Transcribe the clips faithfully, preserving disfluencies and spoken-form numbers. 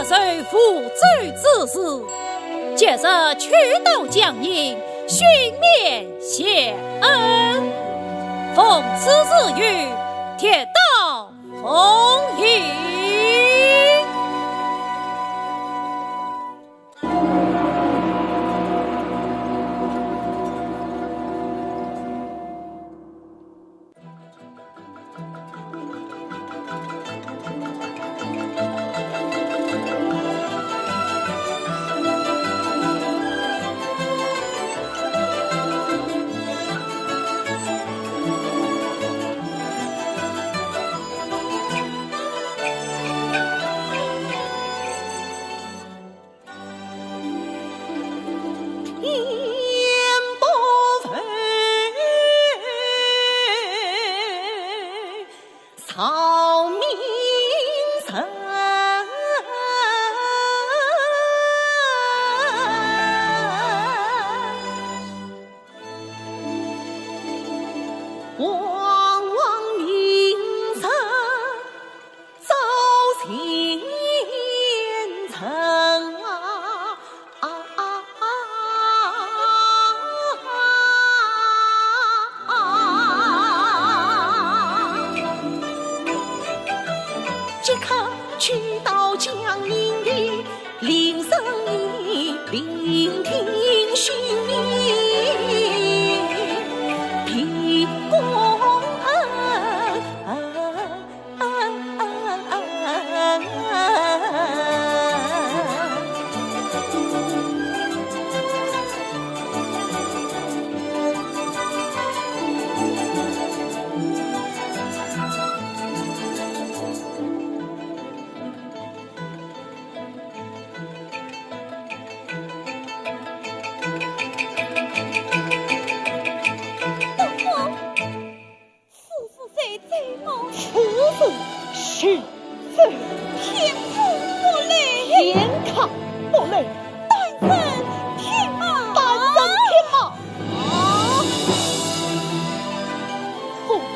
受抚州之事，即日取道江宁，寻面谢恩。奉旨如有，铁打奉迎。 天不负饶民人。往往民人 遭前程啊，啊，啊，啊，啊。即刻取道江宁地，领圣意，聆听兄弟评功恩。 东风， 此事谁奏么？此事谁奏？天公不雷。天公不雷。但听天马。但听天马。啊！不成。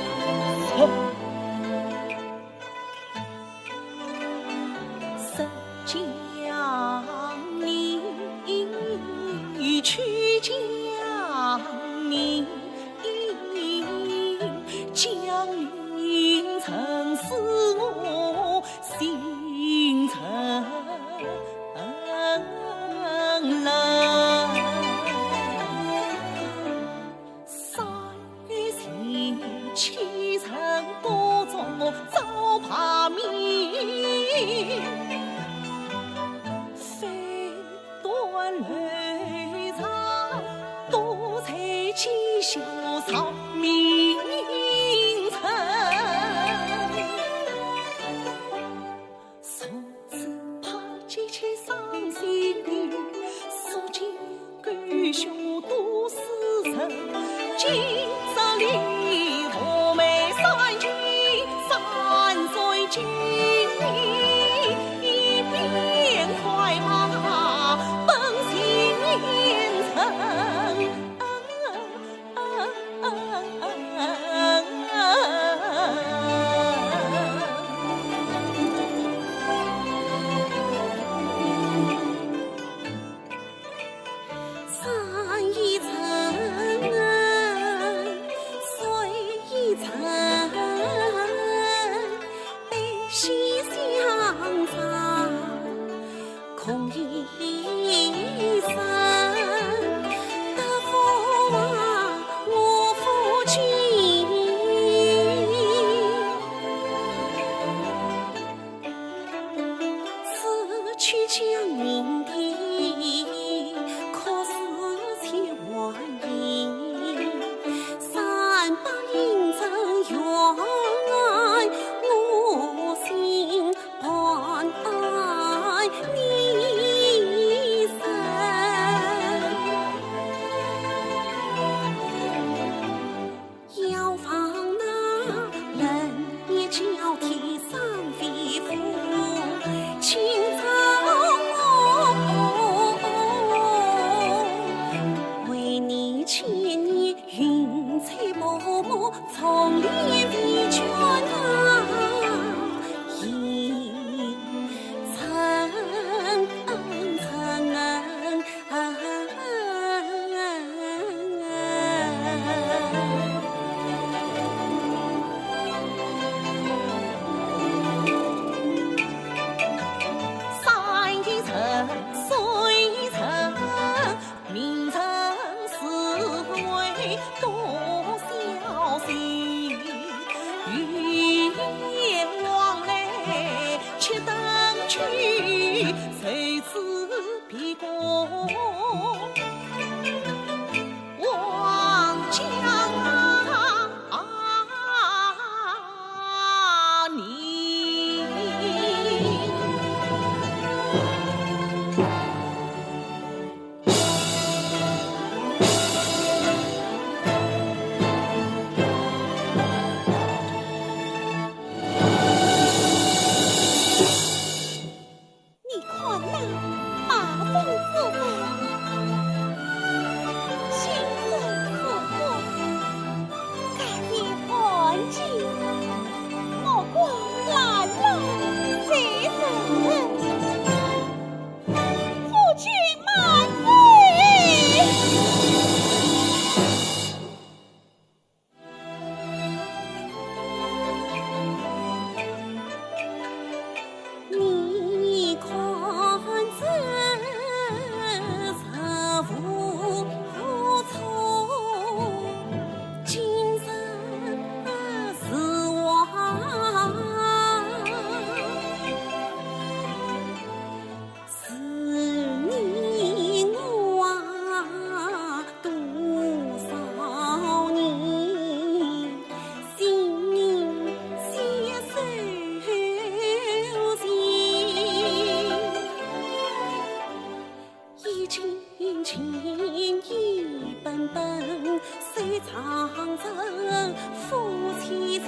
夫妻情，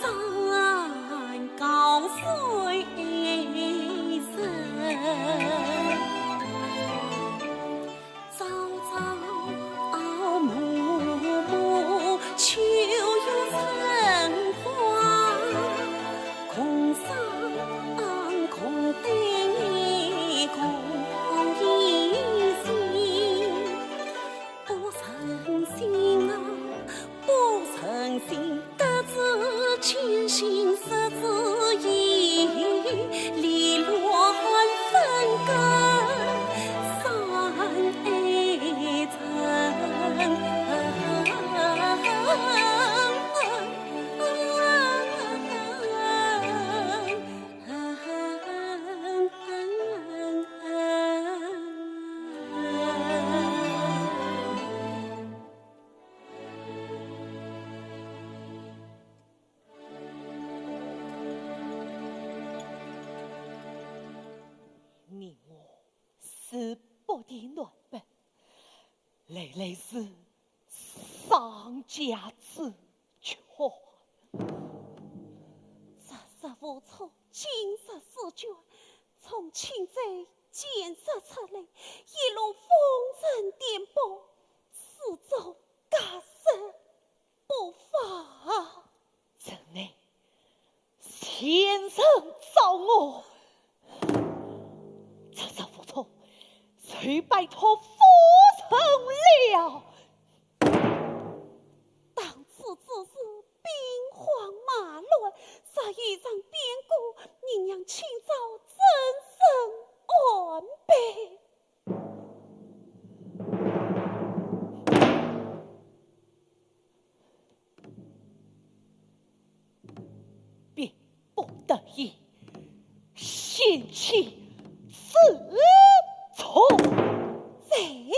山高水深。朝朝暮暮，秋月春花，共生共对共心。 不忍心啊，不忍心，得知千辛失之意，理乱分割三春。 你我是不敌男奔，累累是丧家之 却。昨日无处，今日思眷，从青州见识出来，一路风尘颠簸，始终家室不忘。城内前人遭我，昨日无处，就拜托夫人了。 当此之事，兵荒马乱，若遇上变故，你娘清早怎生安备？便 不得已，先去自从。在你，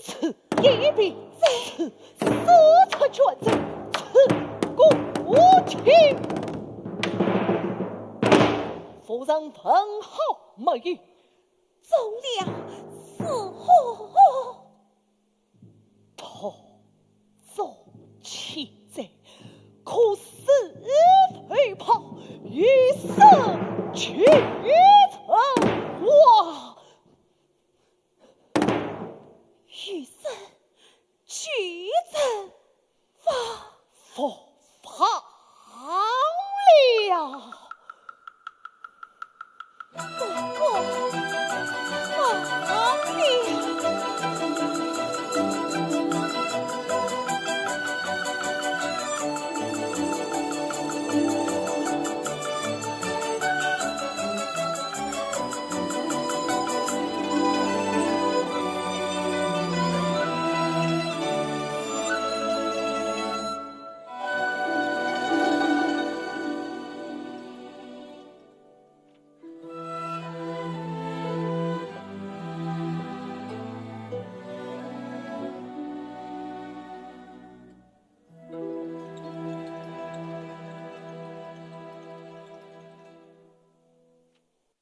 此一病，在，此四出卷子，此过情。夫人问好没有？中了，是否？ 同宗千载，可死非宝，一生俱成王。一生俱成王。伏法了。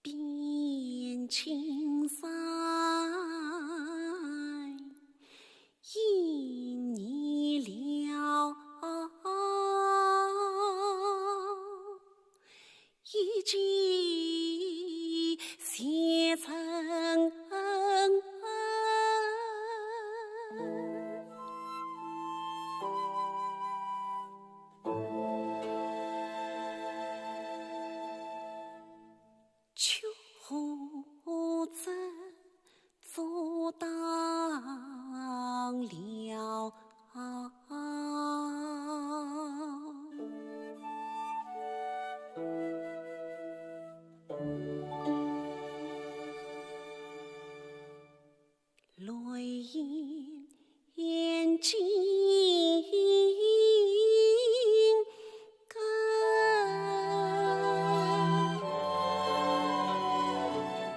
边青山，一年了。 一骑斜尘。秋后春 阻挡了。泪眼睛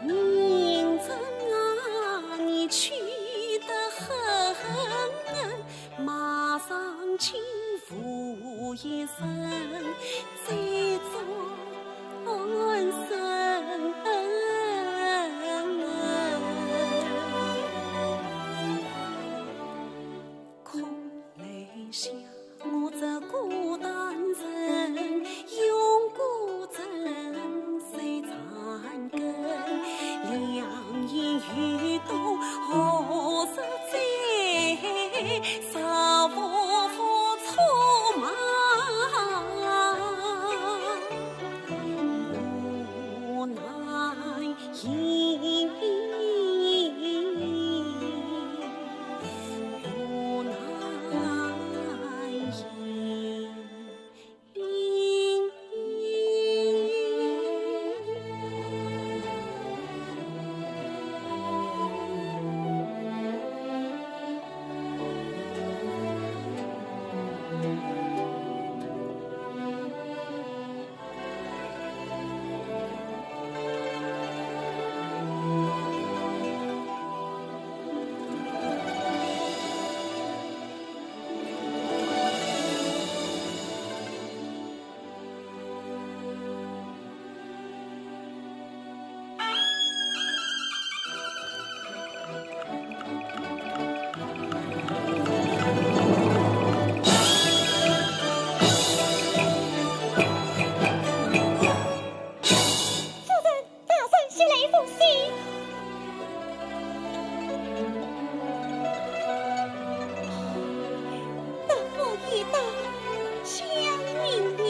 明春啊，你去得很，马上请扶一程，再做安身。空留夫人，大人写了一封信。大夫已到江宁了。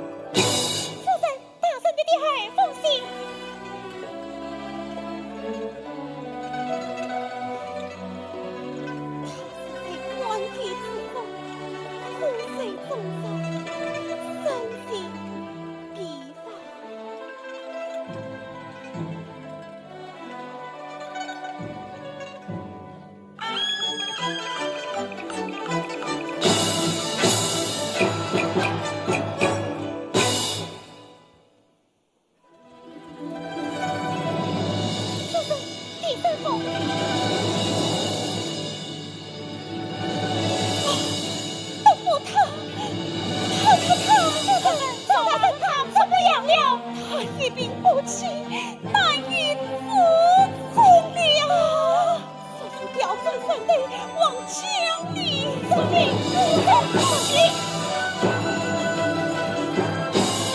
夫人， 大人的第二封信。他是在官邸之中，苦守终朝，身心疲乏。 夫人，第三封。哦，不，他，他，他，他，夫人，赵大人他怎么样了？他一病不起，难以自救了。 夫人调转山队往江宁。遵命。夫人，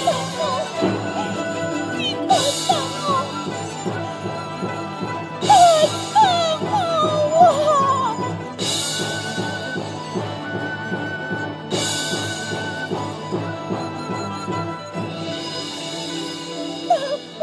大夫，你等等我，等等我啊！大夫。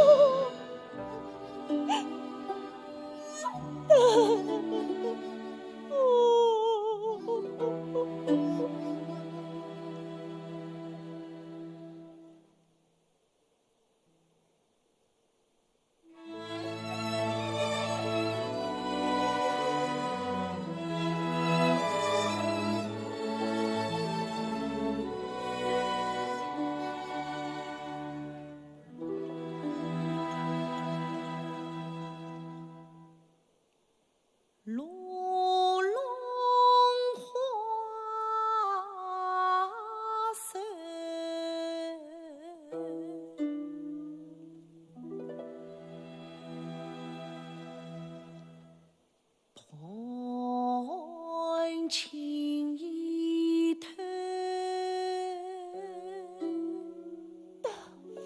大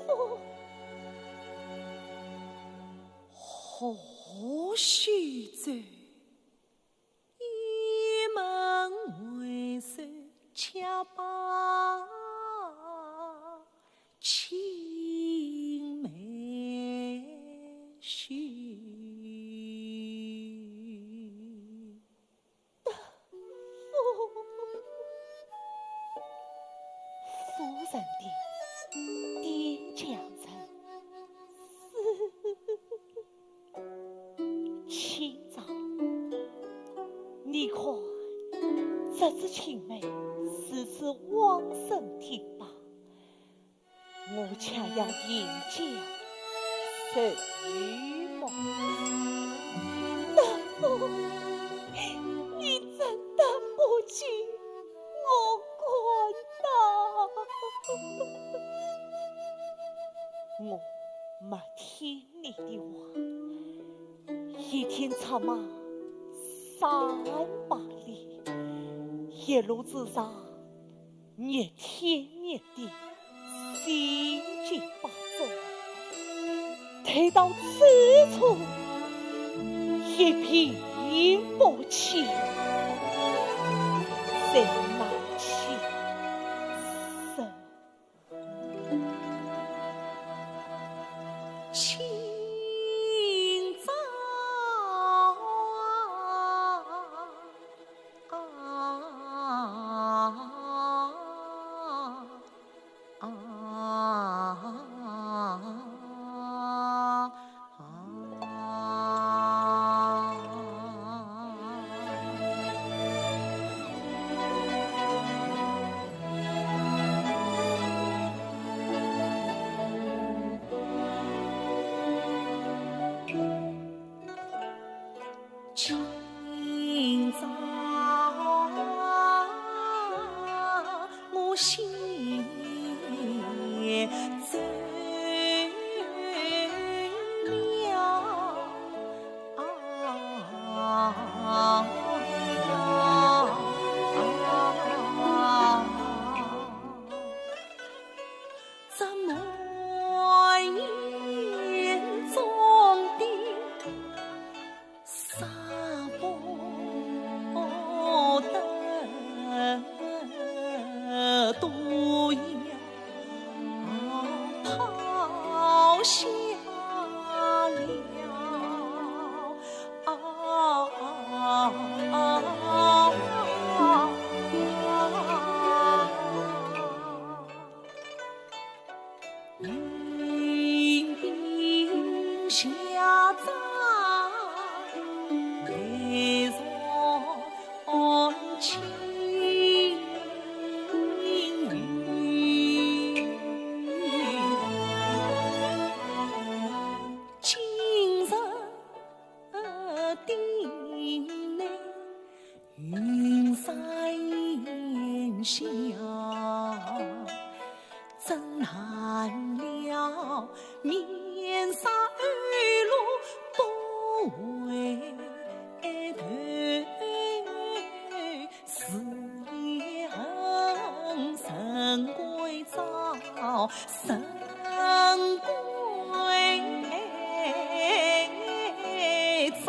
夫。何须走？倚门回首恰把青梅须。 夫人的第一家人是清朝。你看，这枝青梅是指往生的吧？ 我恰要沿江受雨嘛。大夫，你真的不救，我感到我没听你的话，一天出马三百里，一路之上，热天热地，心惊胆战。退到此处，一病不起，谁拿起身？ 清早啊，啊，啊，啊。 今朝我心也走了。 这满眼中的沙波的多呀， 抛下了。云鬓霞帚，眉若 青云。今日的你云山下，怎难了面上二路不回头。 是恨人归早，人归早。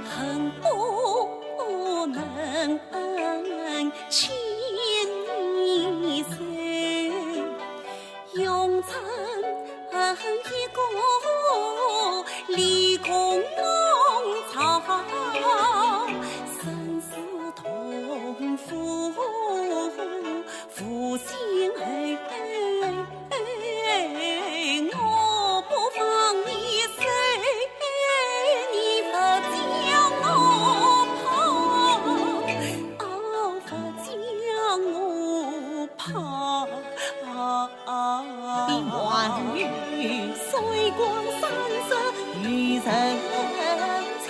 恨不能牵你手，永成一个理工农场，生死同赴，负心恩。 我不放你走，你不将我抛，哦，不将我抛。你还有水光山色与人情，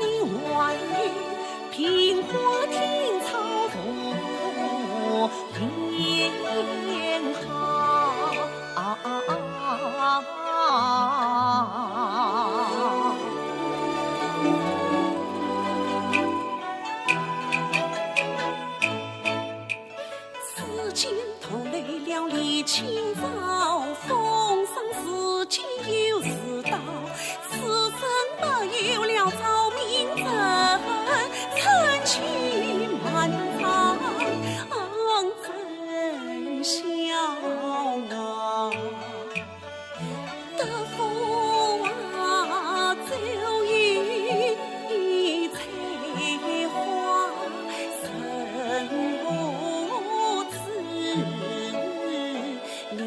你还有萍花听潮和天涯。如今 徒累了李清照，风霜如今又是刀。此生没有了照明灯，春去漫长怎消啊？ 得佛啊，走一采花，人无知，念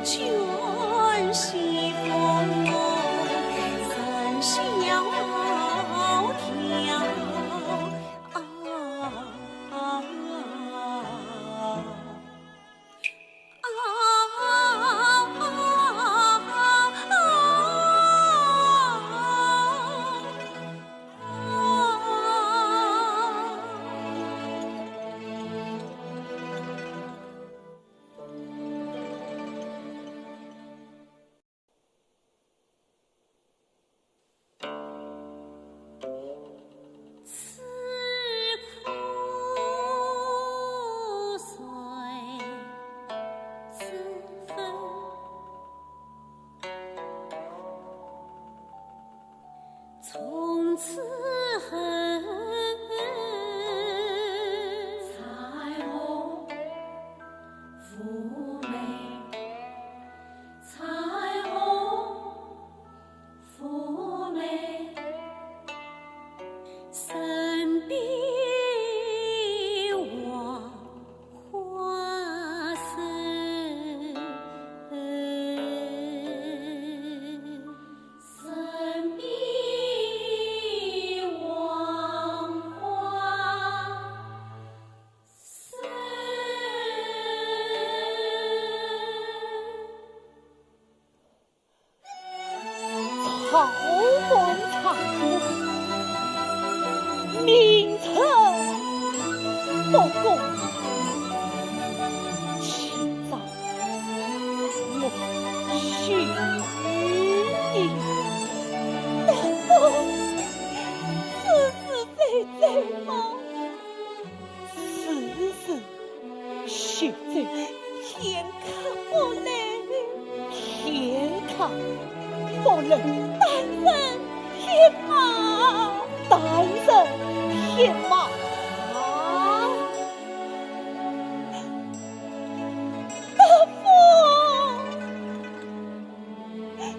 卷西风，人萧条。啊，啊，啊。不能单人匹马，单人匹马。大夫，大夫。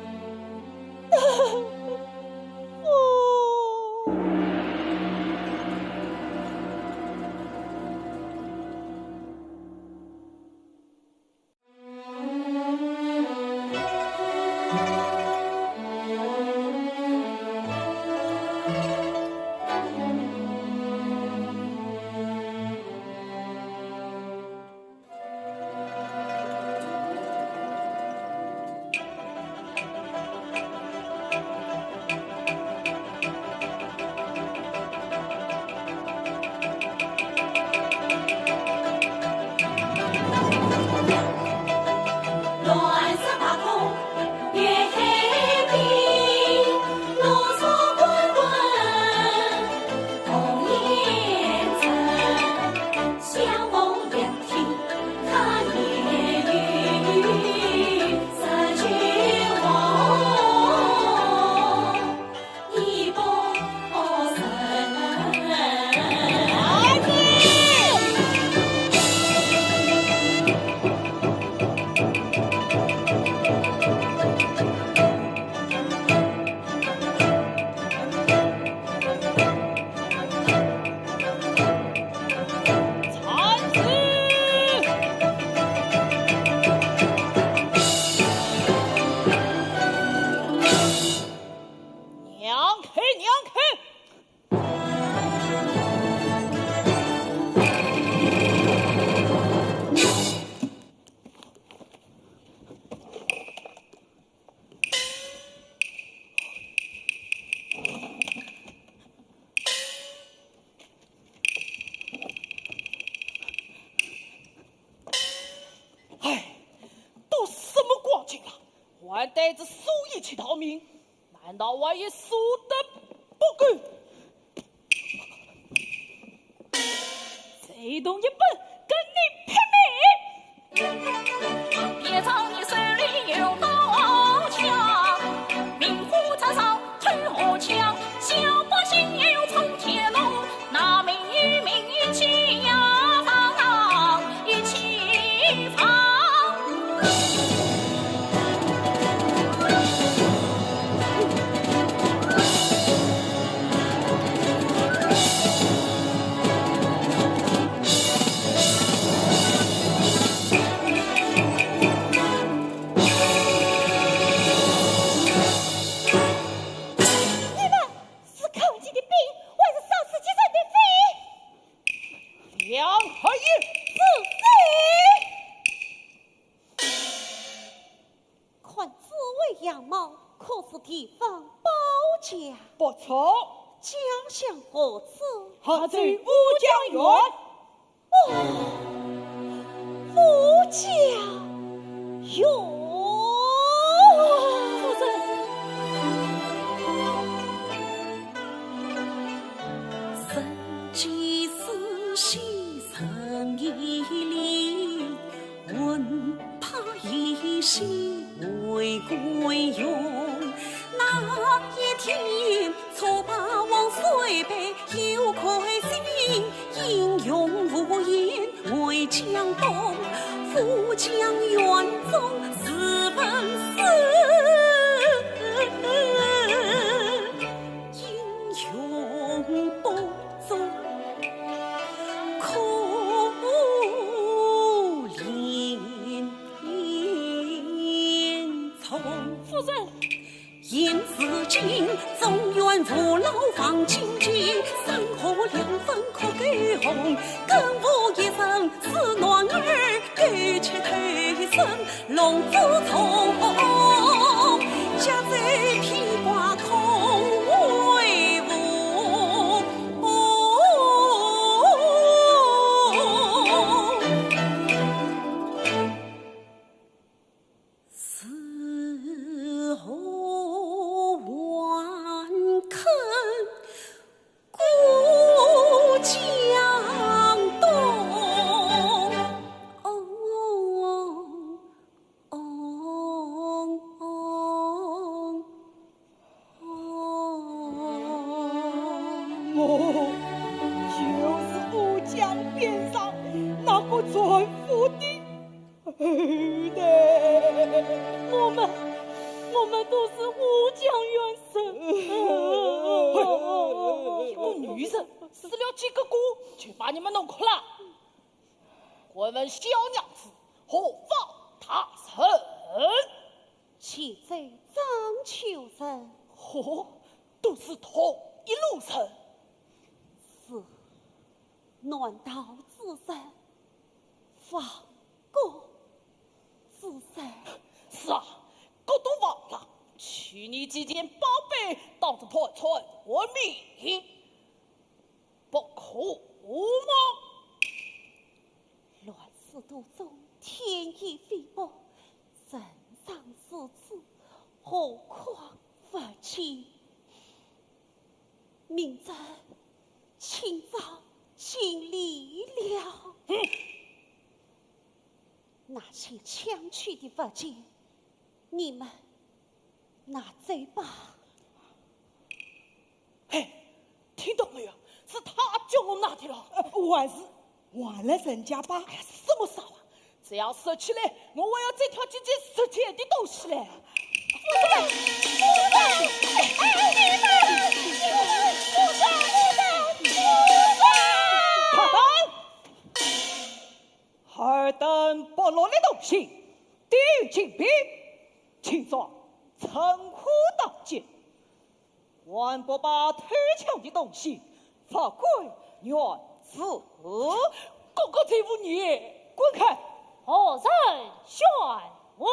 娘开，娘开！哎，都什么光景了，还带着苏爷去逃命？难道我也输得不够？这东一本跟你拼命！你们是抗击的兵，还是杀死敌人的匪？两害一。是谁？看紫薇样貌，可是地方保家？不错。家乡何处？杭州乌江县。 哦，乌江县。夫人。夫人。们，我们都是互相冤仇。一个女人死了几个官，就把你们弄哭了。敢问小娘子，何方大人？启奏张秋人。哦，都是同一路人。是，南道之人，亡国之人。是啊，国都亡了，取你几件宝贝，当作盘缠活命，不可吗？乱世途中，天衣非薄，人常如此，何况佛经？明朝清朝尽礼了。哼！那些抢去的佛经，你们拿走吧。嘿，听到没有？是他叫我拿的了。呃，还是还了人家吧。哎呀，什么啥话？只要拾起来，我还要再挑几件值钱的东西来。夫人，夫人，哎，你们，夫人，夫人，夫人！快跑！尔等不落的东西，抵有金兵，请状，趁火打劫。 还不把偷抢的东西还归原主？哥哥对不你，滚开！何人宣王？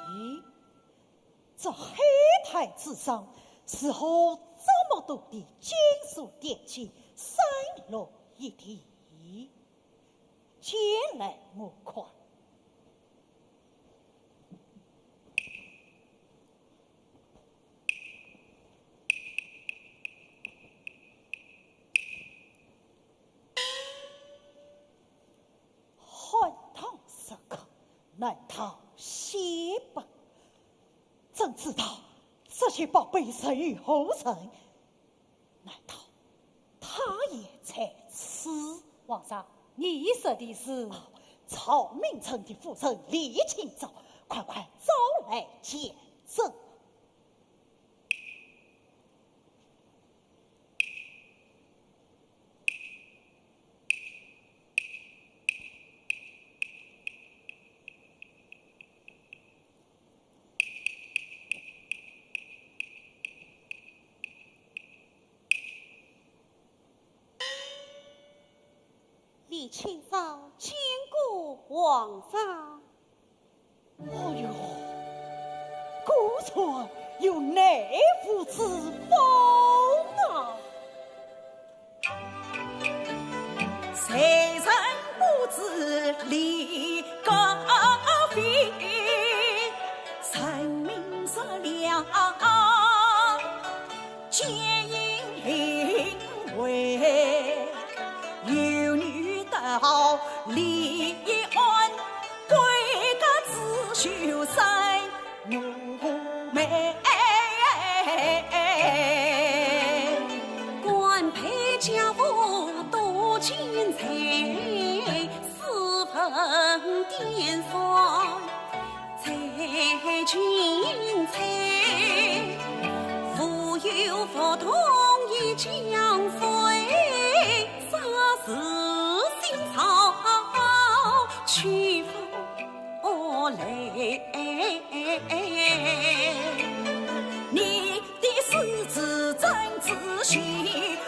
咦，这黑台之上，是何这么多的金属电器散落一地？前来我看。 汉唐时刻，难逃写本。怎知道这些宝贝属于何人？难道他也在此？皇上，你说的是？哦，曹明诚的夫人李清照，快快招来见证。 李清照见过皇上。哦哟，果然有内府之风啊！谁人不知李高飞，成名入了 奸淫为，有女到李安，归家之秀生无美。家父多金才，斯文点算最精彩。无有不同一江水，啥是新潮去不来。你的诗词真仔细，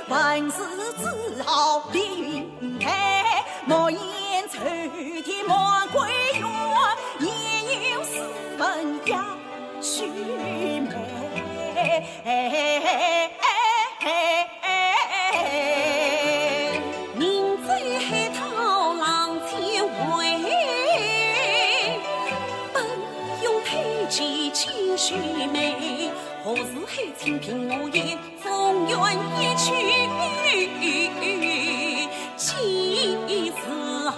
文字字好灵台，莫言愁的玫瑰园，也有诗文雅趣味。明朝海涛浪千回，奔涌推起清秀美，何时海清平我也总愿意去几时啊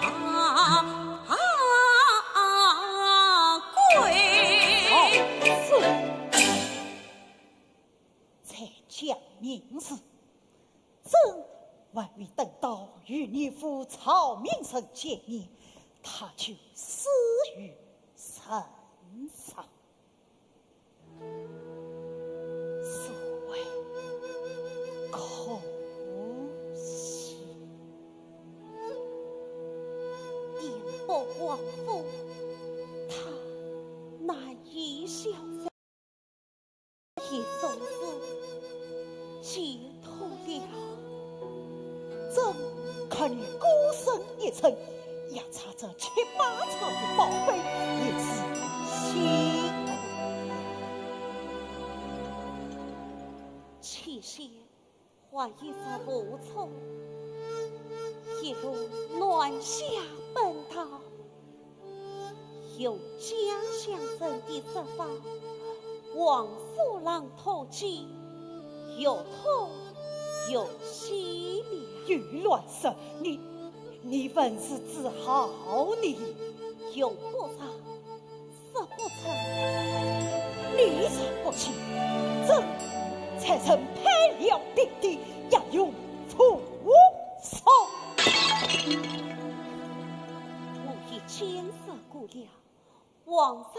归。好诗！才讲名字，朕还未等到与你父曹明诚见面，他就死于任上。所谓空虚。点拨皇甫，他难以消受。 也总是解脱了。朕看你孤身一程，要差这七八车的宝贝也是稀罕。起先还一时无措，一路南下奔逃， 用家乡人的说法，黄鼠狼偷鸡，越拖越稀了。有乱说，你，你本是自豪的。用不着，说不出。你若不去，朕才曾拍了平地，也用不着。我已经说过了， 皇上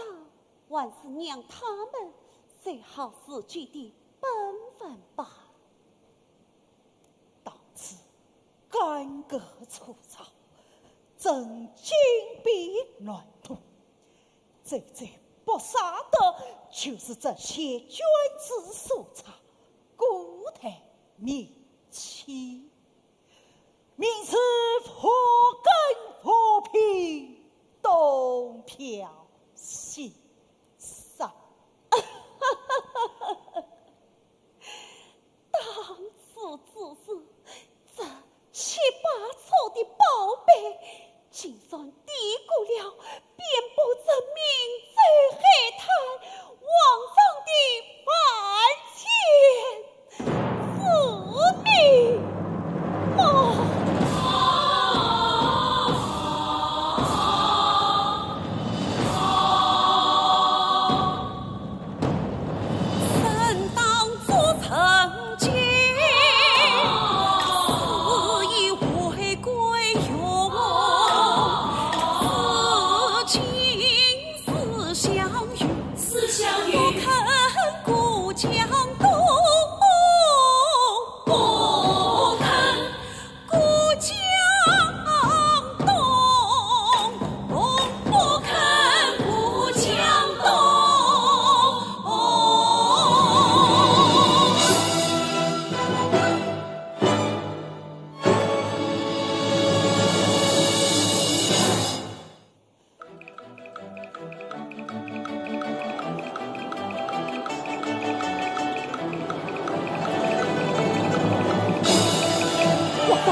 还是让他们修好自己的本分吧。当此干戈初燥，朕金碧难图，最最不舍的就是这些捐资所差，孤台面前。 明日复更复聘，东飘西上。当此之时，这七八车的宝贝，竟然抵过了 遍布这明州海滩皇上的万千子民。哦。 身当作臣节，是以为贵用。至今思乡远，思乡远，不肯过江东，不肯 过江东，不肯过江东。 皇上，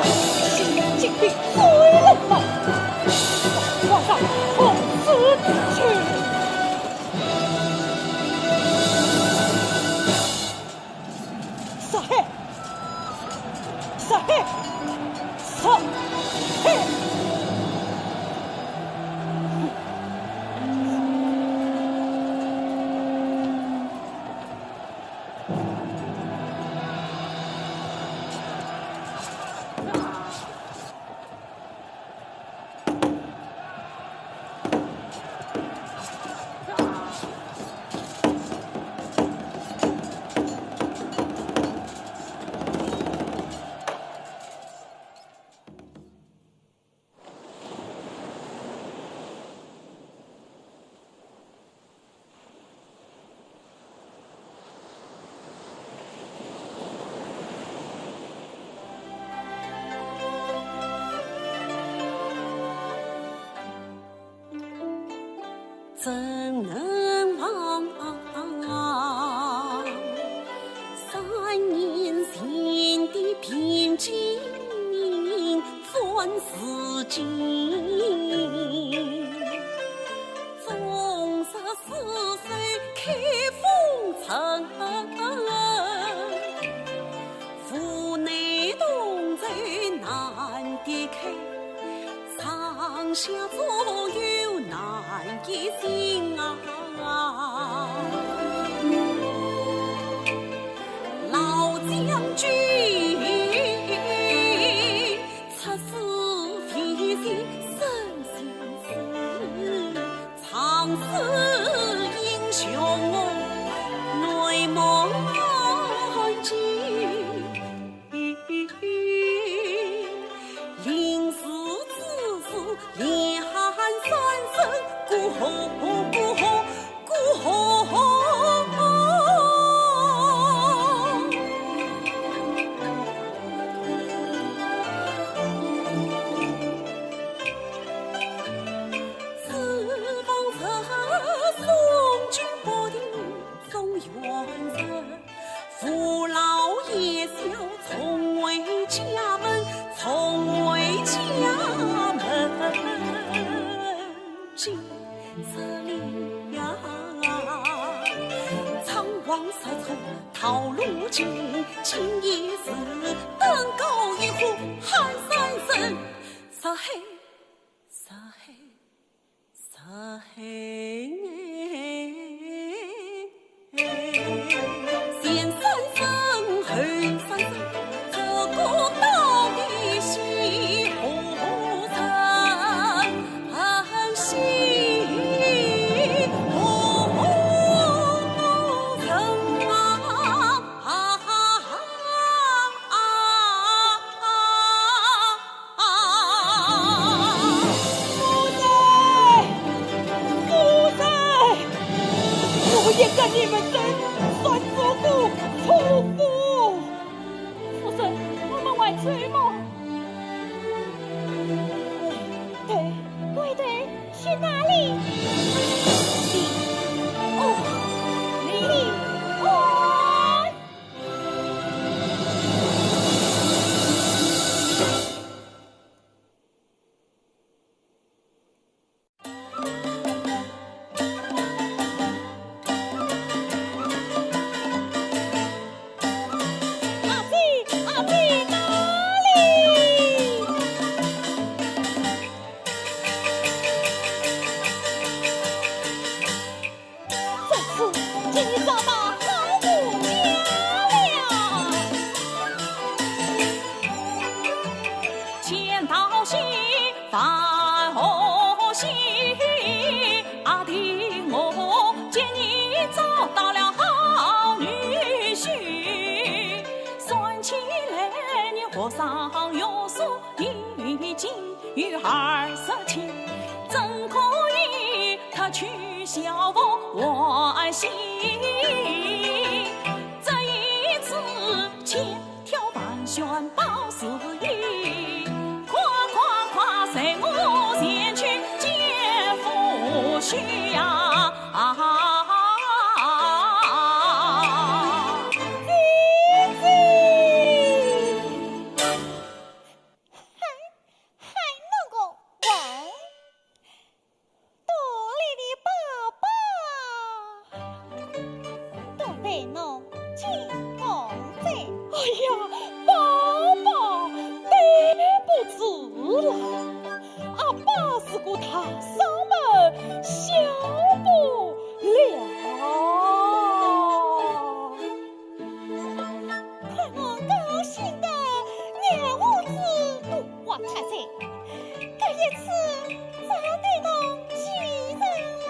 今日金兵最冷门，皇上，同时去。杀害！ 杀害！杀害！怎能忘三年前的平静转似锦？纵使四手开封城，府内同舟难抵开。 上下左右难以行啊。老将军，出师未捷身先死，长使英雄泪满襟。 临死之时，连喊三声孤hom孤hom孤hom。只望这宋军不停送冤仇。 扶老携小重回家门，重回家门。今日里呀，仓皇失措逃路径，今夜是登高一呼喊三声，杀害，杀害。 杀害。前三声，后三声，这个到底是何人？是何人啊？啊！ 啊！夫人，夫人，我也跟你们争，算这个错付。夫人，我们还走吗？卫队，卫队，去哪里？李，哦，李安。 阿姐，阿姐，哪里？ 这次给你找到好人家了。钱道兴，范和兴，阿弟我给你找到了好女婿。算起来你和尚有数，你已经 有二十七，怎可以脱去校服换新？这一次千挑万选包四一，快快快随我前去见父婿呀！啊！姐姐。 还，还那个问，肚里的宝宝，都被侬抢光哉。哎呀，宝宝对不住了，阿爸是个大嗓门，小不了。 看我高兴得尿胡子都滑脱哉，搿一次真对侬气人啦！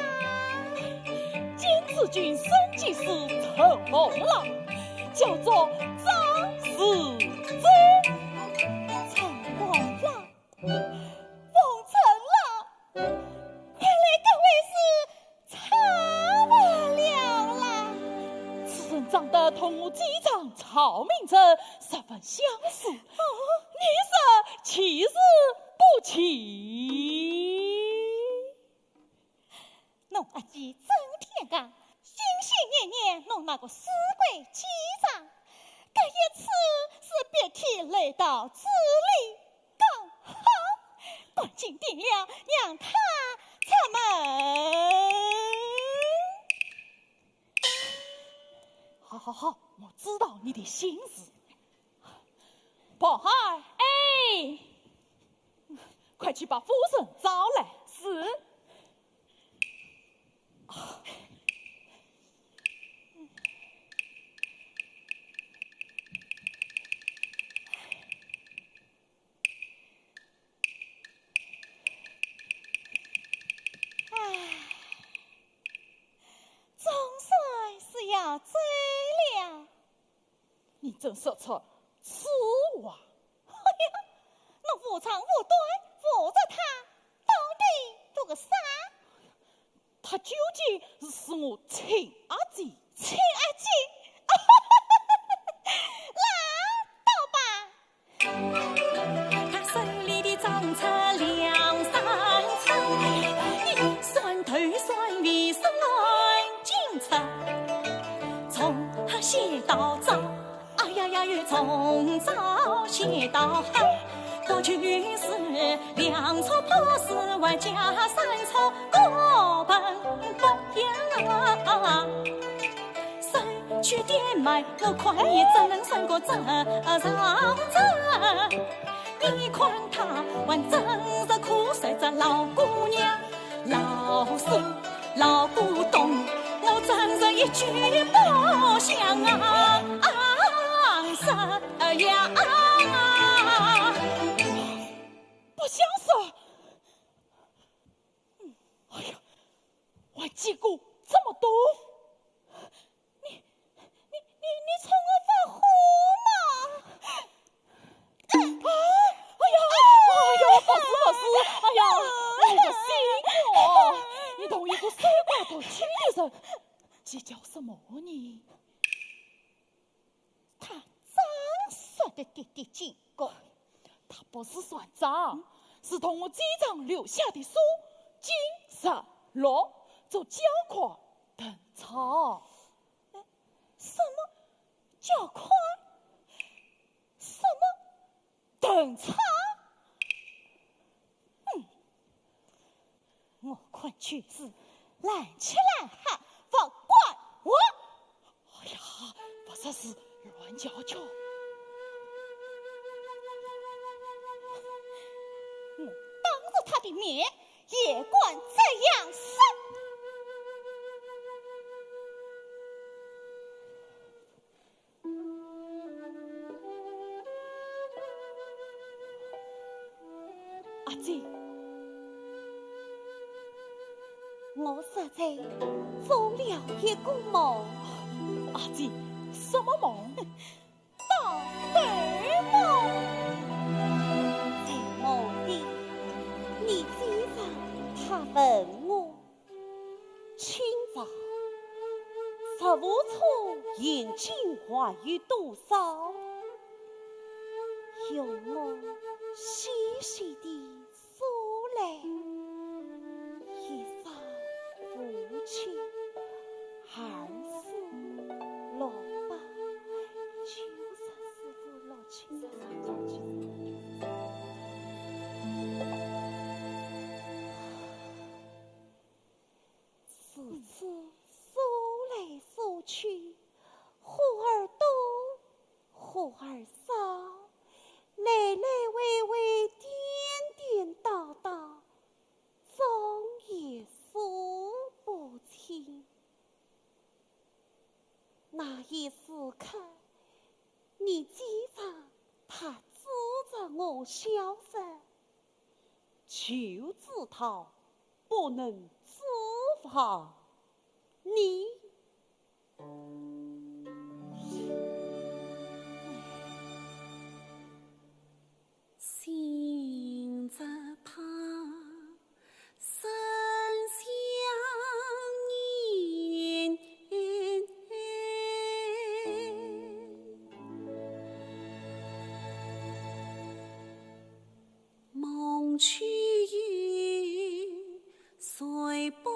金子君生几时成红了，叫做张世珍成功了。 奉承了，看来各位是差不了啦。此人长得同我姐丈赵明诚十分相似，哦，你说奇是不奇？侬阿姐真天讲，心心念念侬那个死鬼记账，搿一次是别天来到这里讲好，赶紧定了，让她出门。好好好，我知道你的心思。宝海，哎，快去把夫人招来。是。唉，总算是要走了。你真说出此话。哎呀，侬无长无短，护着她，到底图个啥？她究竟是我亲阿姐。亲阿姐？拉倒吧！ 不相识。嗯，哎呀，还见过这么多。你，你，你，你冲我发火嘛？啊，哎呀，哎呀，不是，不是，哎呀，你的心哦，你同一个守寡独居的人计较什么呢？ 他账算得的的精光。他不是算账，是同我记账留下的数，金、十、六做交款等差。什么交款？什么等差？嗯， 我看就是拦起来还不管我。哎呀，不说是乱叫叫。我当着他的面也敢这样说。 阿姐，我实在做了一个梦。阿姐，什么梦？大白梦。在梦里，你记账他问我， 清早，十五车银金还有多少？由我细细地数来，一三五七，二四六八，九十四五六七十三十七十八。 如此数来数去，忽而多，忽而少，来来回回，颠颠倒倒，总也数不清。那一时刻，你记账，他指着我笑说： 就知道不能指望你。心着怕，生想念。 梦去又睡不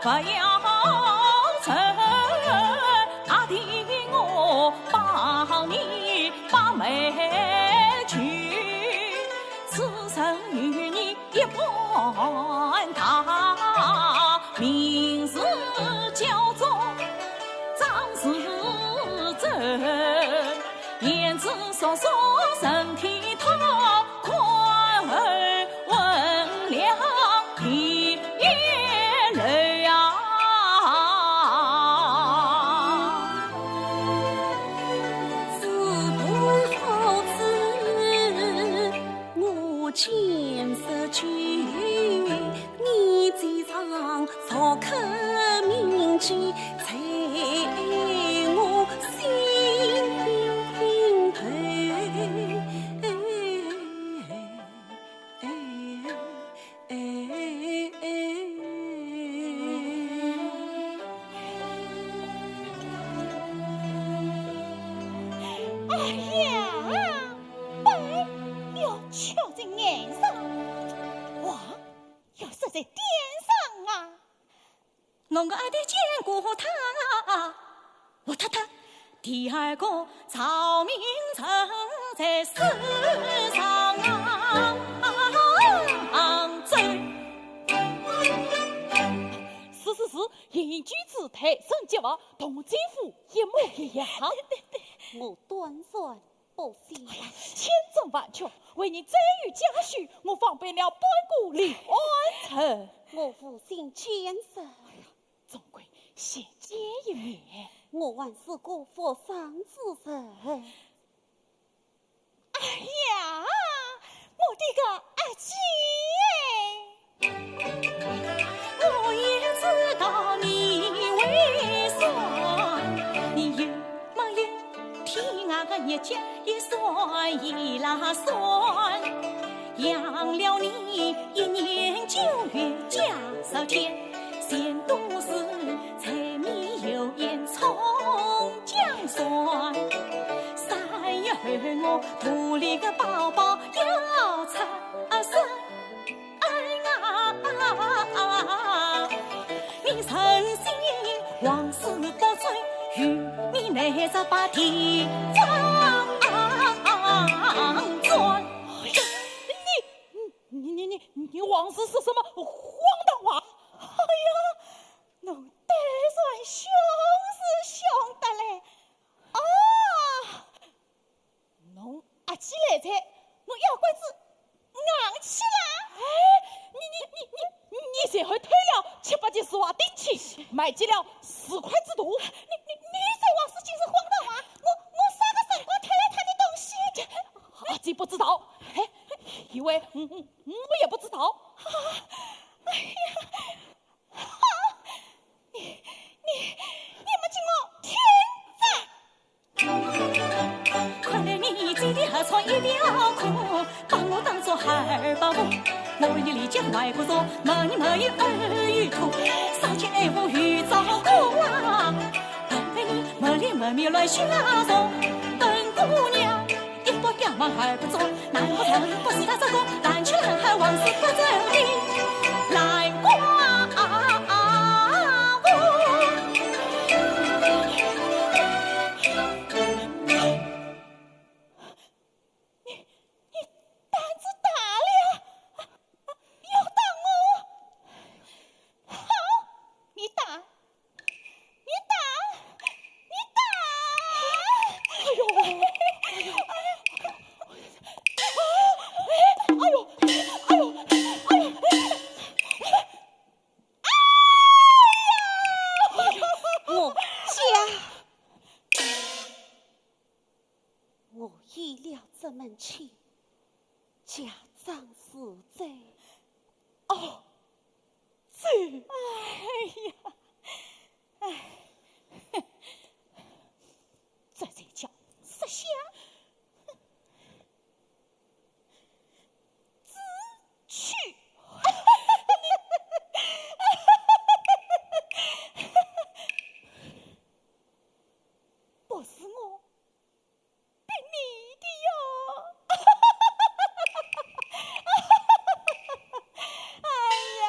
不要走，阿弟我帮你把媒救，此生与你一般大，名字叫做张世珍，胭脂双双任天堂，看后问良田野楼啊。子不好子，我见识久，你既然若可铭记在我心头。哎呀，白玉敲在眼上，话要说在点上啊。我个阿爹见过他，我太太第二个赵明诚在世上啊，走。是是是，引君子泰，人杰物，同姐夫一模一样。我断然不信。哎呀，千真万确，为你再遇佳婿，我放白了半个李安臣。我无心见识。总归先见一面。我还是个陌生之人。哎呀，我的个阿姐！我也知道你会算，你有没有听俺个日脚一算一拉算，养了你一年九月假十天，前度是柴米油盐葱姜蒜，三月二我肚里个宝宝要出世。 哎啊，你诚心王师不尊，与你难这把地方转。你你你你你王师说什么荒唐话？哎呀，侬对阮凶是凶得来。哦，侬阿姐来哉，侬要关子 硬气啦！哎，你你你你你，随后退了七八级是瓦顶起，买起了四块之多。你你你说王师竟是荒唐话，我我啥个辰光偷了他的东西？阿姐不知道，哎，因为我我我也不知道。哎呀，好，你你你们给我听着！ 看来你嘴里还藏一条空，把我当作二百五。我一里讲外国说，没你没有二有土，少见爱我有照顾啊。但被你没脸没面乱许那种，笨姑娘，一不表嘛二不忠，难不成不是他这个烂去烂还王师不尊的烂瓜啊？ 你你胆子大了，要打我？好，你打，你打，你打！哎呦，哎呦，哎呦，哎呦，哎呦，哎呦！我家。 我依了这门亲，嫁张世珍。哦，这……哎呀，哎，哼，这才叫识相。哼，知趣。不是我 逼你的哟。哎呀，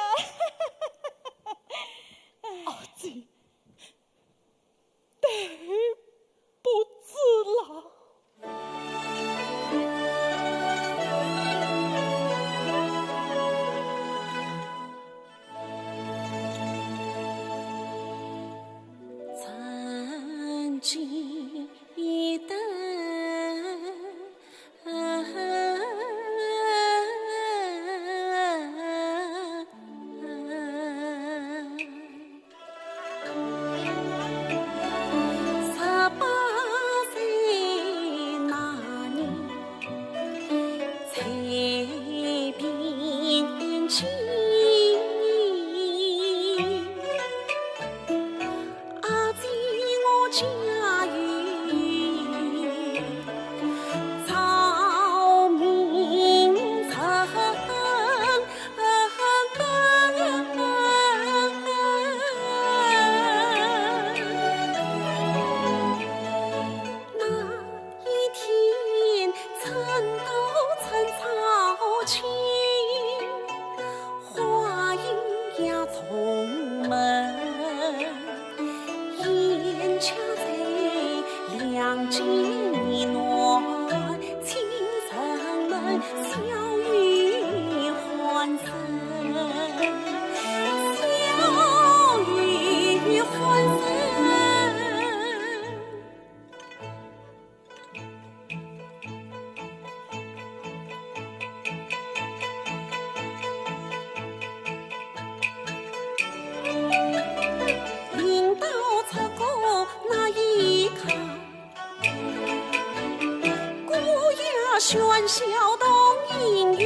喧嚣动人意，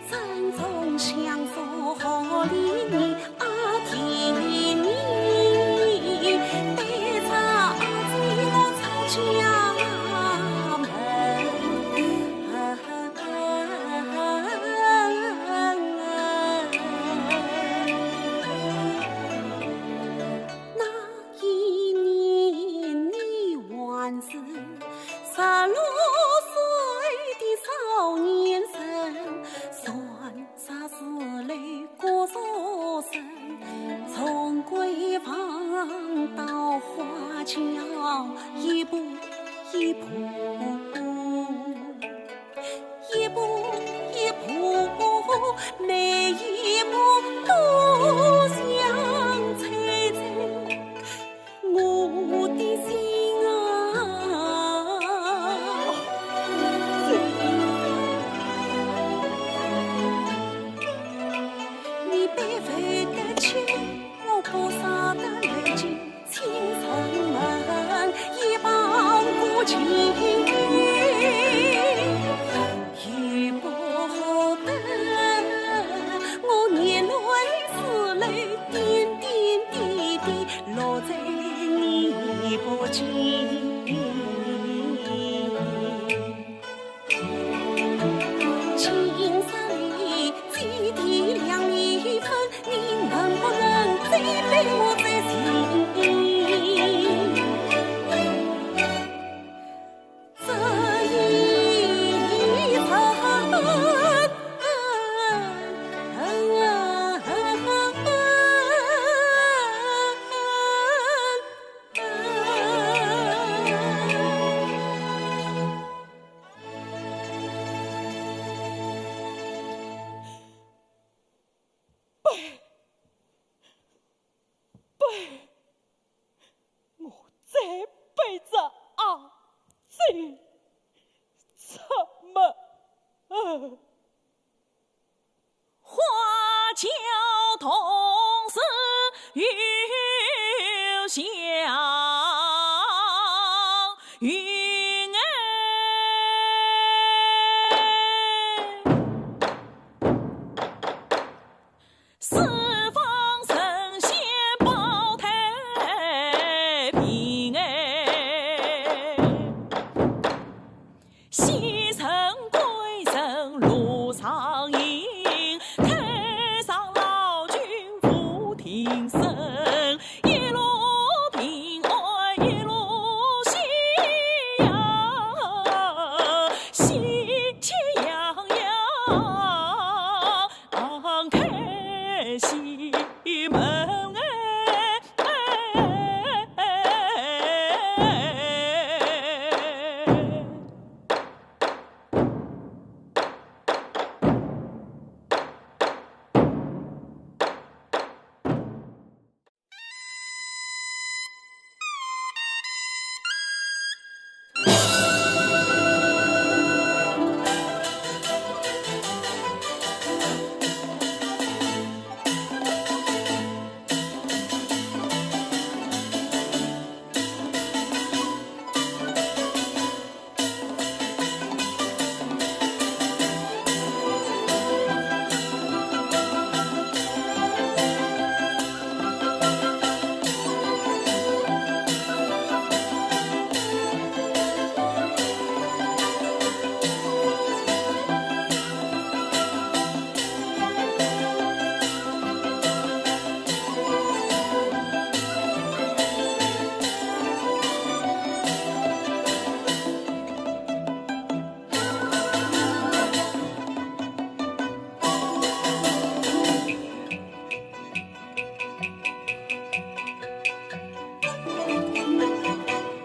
正中香火好里你啊，替你带着阿姐我出家门。那一年你还是十六岁的少年人，算啥是来过朝生，从闺房到花轿，一步一步，一步一步，每一步都像催着 我的心啊。你百分的情，我不舍得来进青山门，一旁孤寂。 也不得我眼泪是泪点点滴滴落在你不见。青山里几滴两粒粉，你能不能再陪我再行？ 这一程。我再背着阿姐出门。花轿同时又响云哎。 四方神仙保太平哎，仙神鬼神路上行，太上老君福定生，一路平安一路喜呀，喜气洋洋。 开西门哎。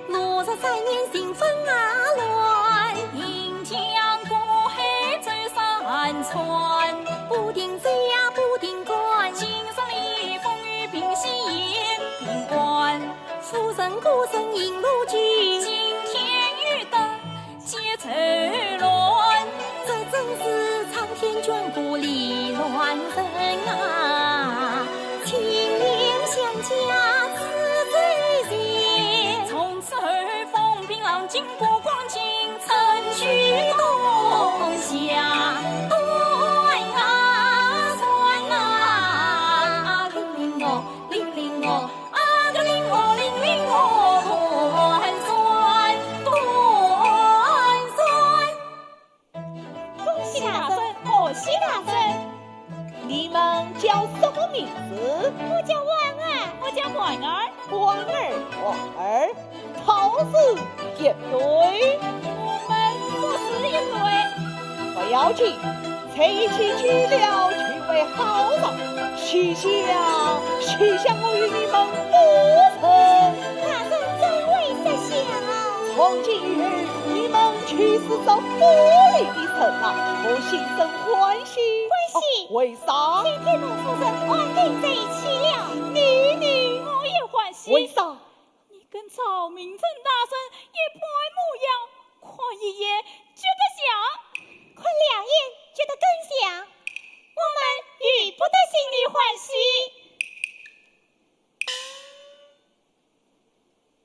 六十三年新婚啊来，迎江过海走山川，不停追呀不停赶，今生里风雨并肩并关，夫人孤身引路去，惊天欲断 皆愁乱。这真是苍天眷顾理乱人啊，情愿相加自罪人。从此后风平浪静，波光静。谢大人。你们叫什么名字？我叫婉儿。我叫婉儿。婉儿，婉儿，桃子一对。我们不是一对。不要紧，这一切去了就会好哉。去向，去向我与你们不成。大人怎会设想？从今以后，你们就是这府里的人了。我心生欢喜。欢喜？哦，为啥？今天同夫人安定在一起了。你呢？我也欢喜。为啥？你跟赵明诚大人一般模样，看一眼觉得像，看两眼觉得更像，我们由不得心里欢喜。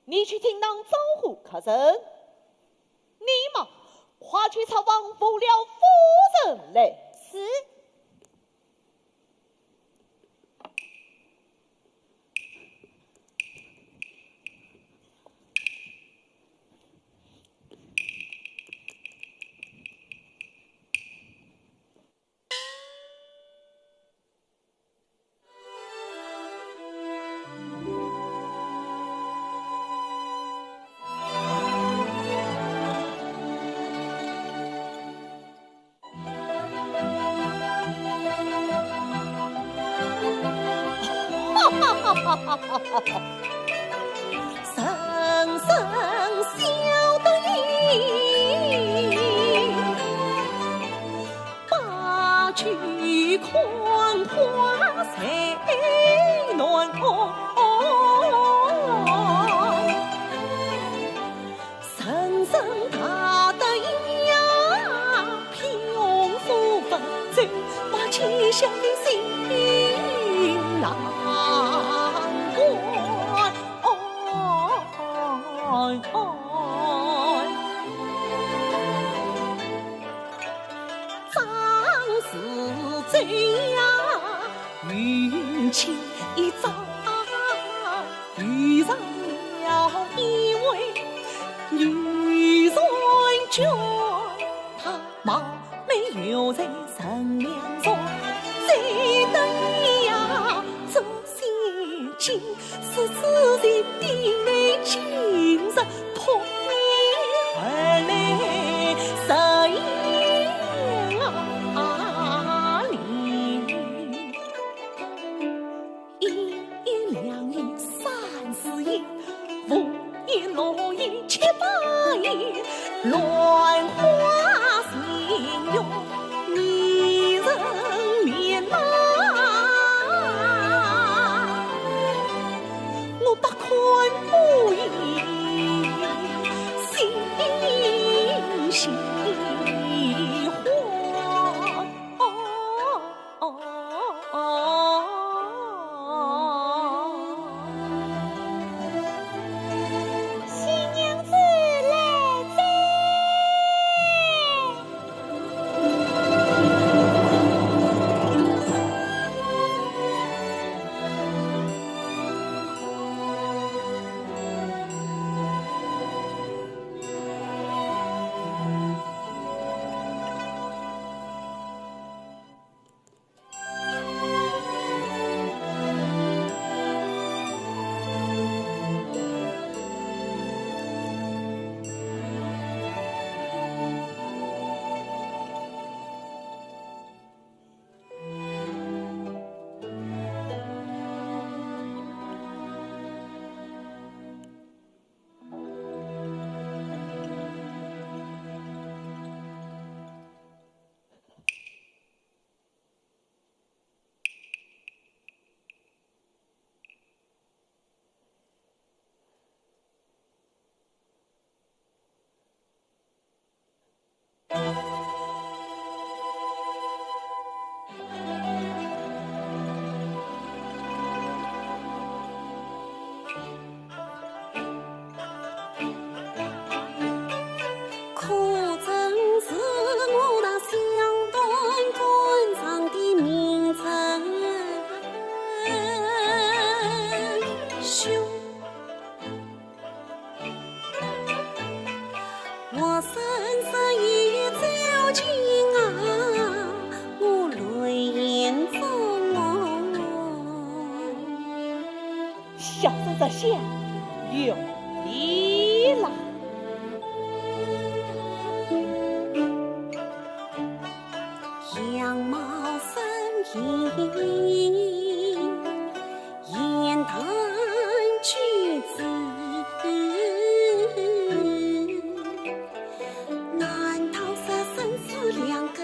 你去厅堂招呼客人，你嘛，快去抄房扶了夫人来。是。人人笑得意，把酒看花才难忘。 人人大得意呀，贫富不争，把吉祥的新郎官。张氏这样，与卿一朝。 遇上了一位女嫔娟，她貌美又才善良善，最得意呀这些金，是自己的内金子，托你而来实言啊哩。 一言两言三四言，五言六言七八言，乱花渐欲迷人面貌。我不堪不得享用的啦。 样貌生意，言谈举止，难道是生死两个？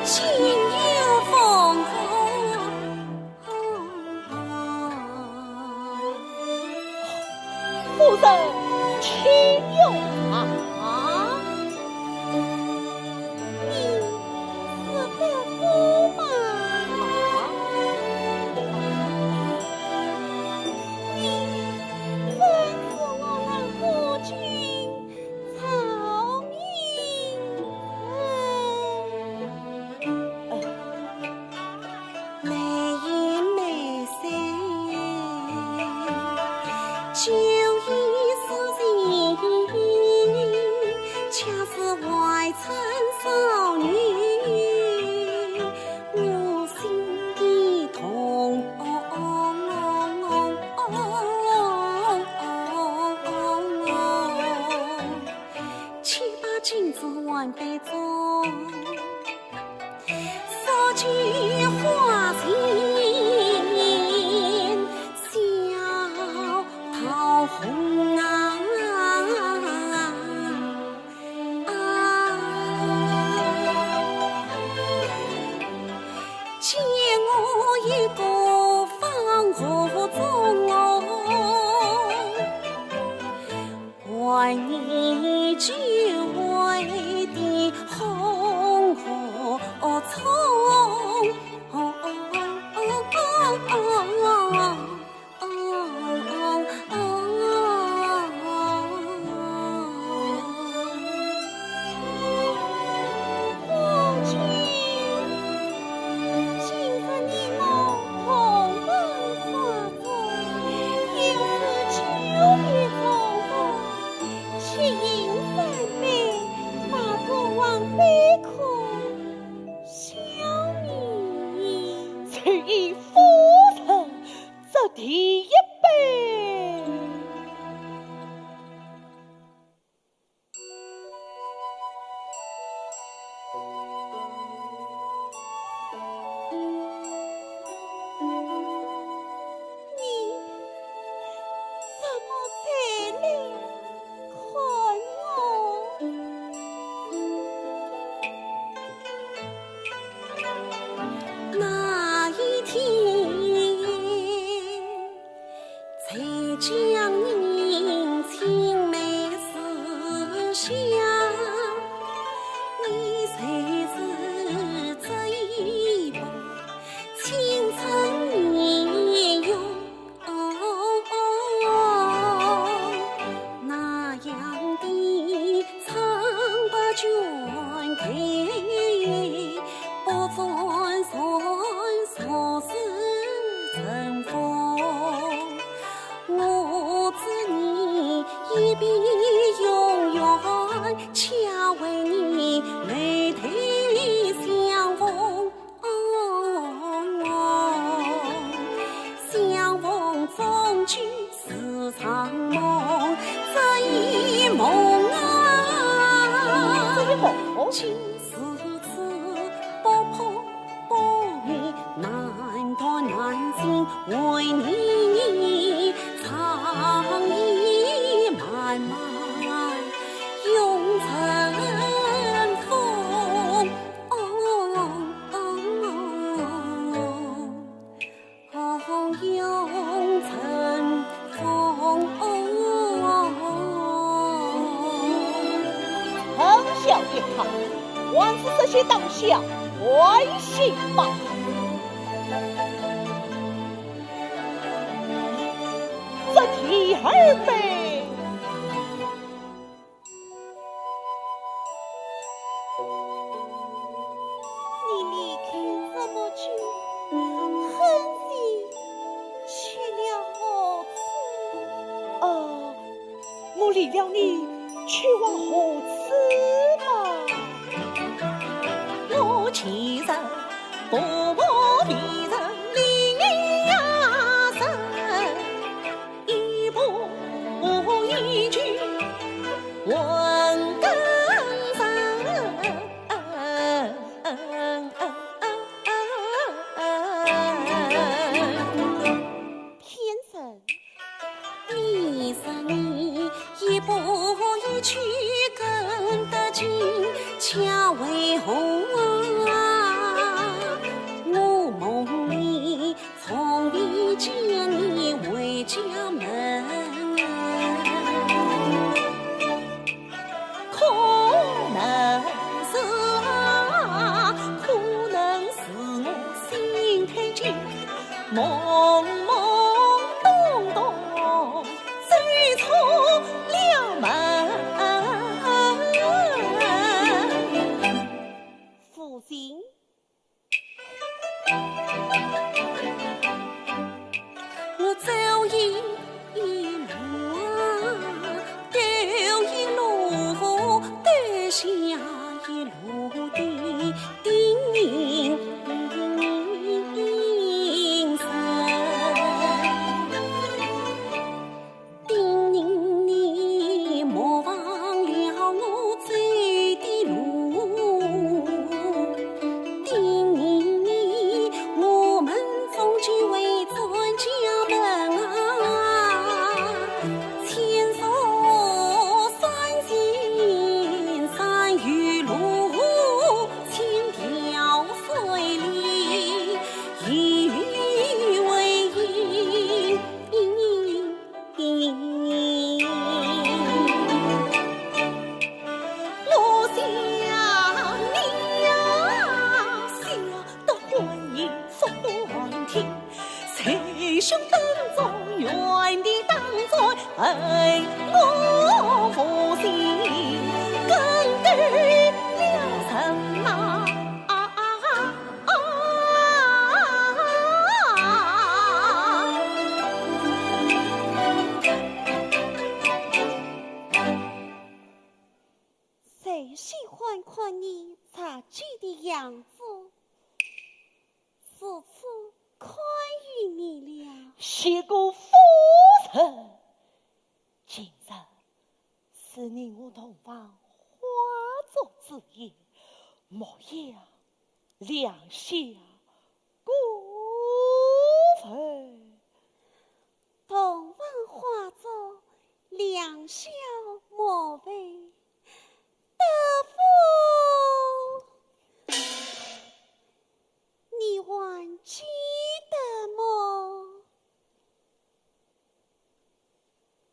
情有风。 夫人，请用茶。你是德夫吗？你真是我那夫君曹明人。 眉眼眉梢，酒意诗情，恰似怀春少女，我心一动。且把金子换杯中， 烧酒话情，笑桃红啊。借我一个芳荷中哦， 还你久违的红荷葱。夫君，今日你我同门花烛，应是久别重逢，且饮三杯，把过往悲苦消弭。就依夫人这第一杯。 你怎么才来看我？那一天， 才将你青梅似香，你谁知这一把青春年月，那样的苍白倦态，不转身，昨日重逢。 我知你一别永远，恰为你眉头相逢。相逢终究是场梦，这一梦啊，这一梦竟如此不破 不明，难断难尽，为你长夜漫漫永成风。永成风。 很小的他，还是这些当下欢喜吧。这第二杯。 你离开这么久，恨是去了何处？啊，我离了你去往何处嘛？我其实不过迷人离呀人。家为何啊？我梦里从未见你回家门。可能是啊，可能是我心太急，懵懵懂懂走错了门。父亲。我走一路啊，丢一路，丢下一路的叮咛声。 叮咛你莫忘了我走的路，叮咛你我们终究会转家门啊。千山山有路，千条水里有回音。 落下你呀，笑得欢喜说欢喜，随手当作远的当作，哎，我无心更多了什么。 啊啊啊！谁喜欢看你着急的样子？如此看于你了。谢过夫人。今日是你我洞房花烛之夜，莫要 两下过分。洞房花烛，两下莫非？德福，你还记得么？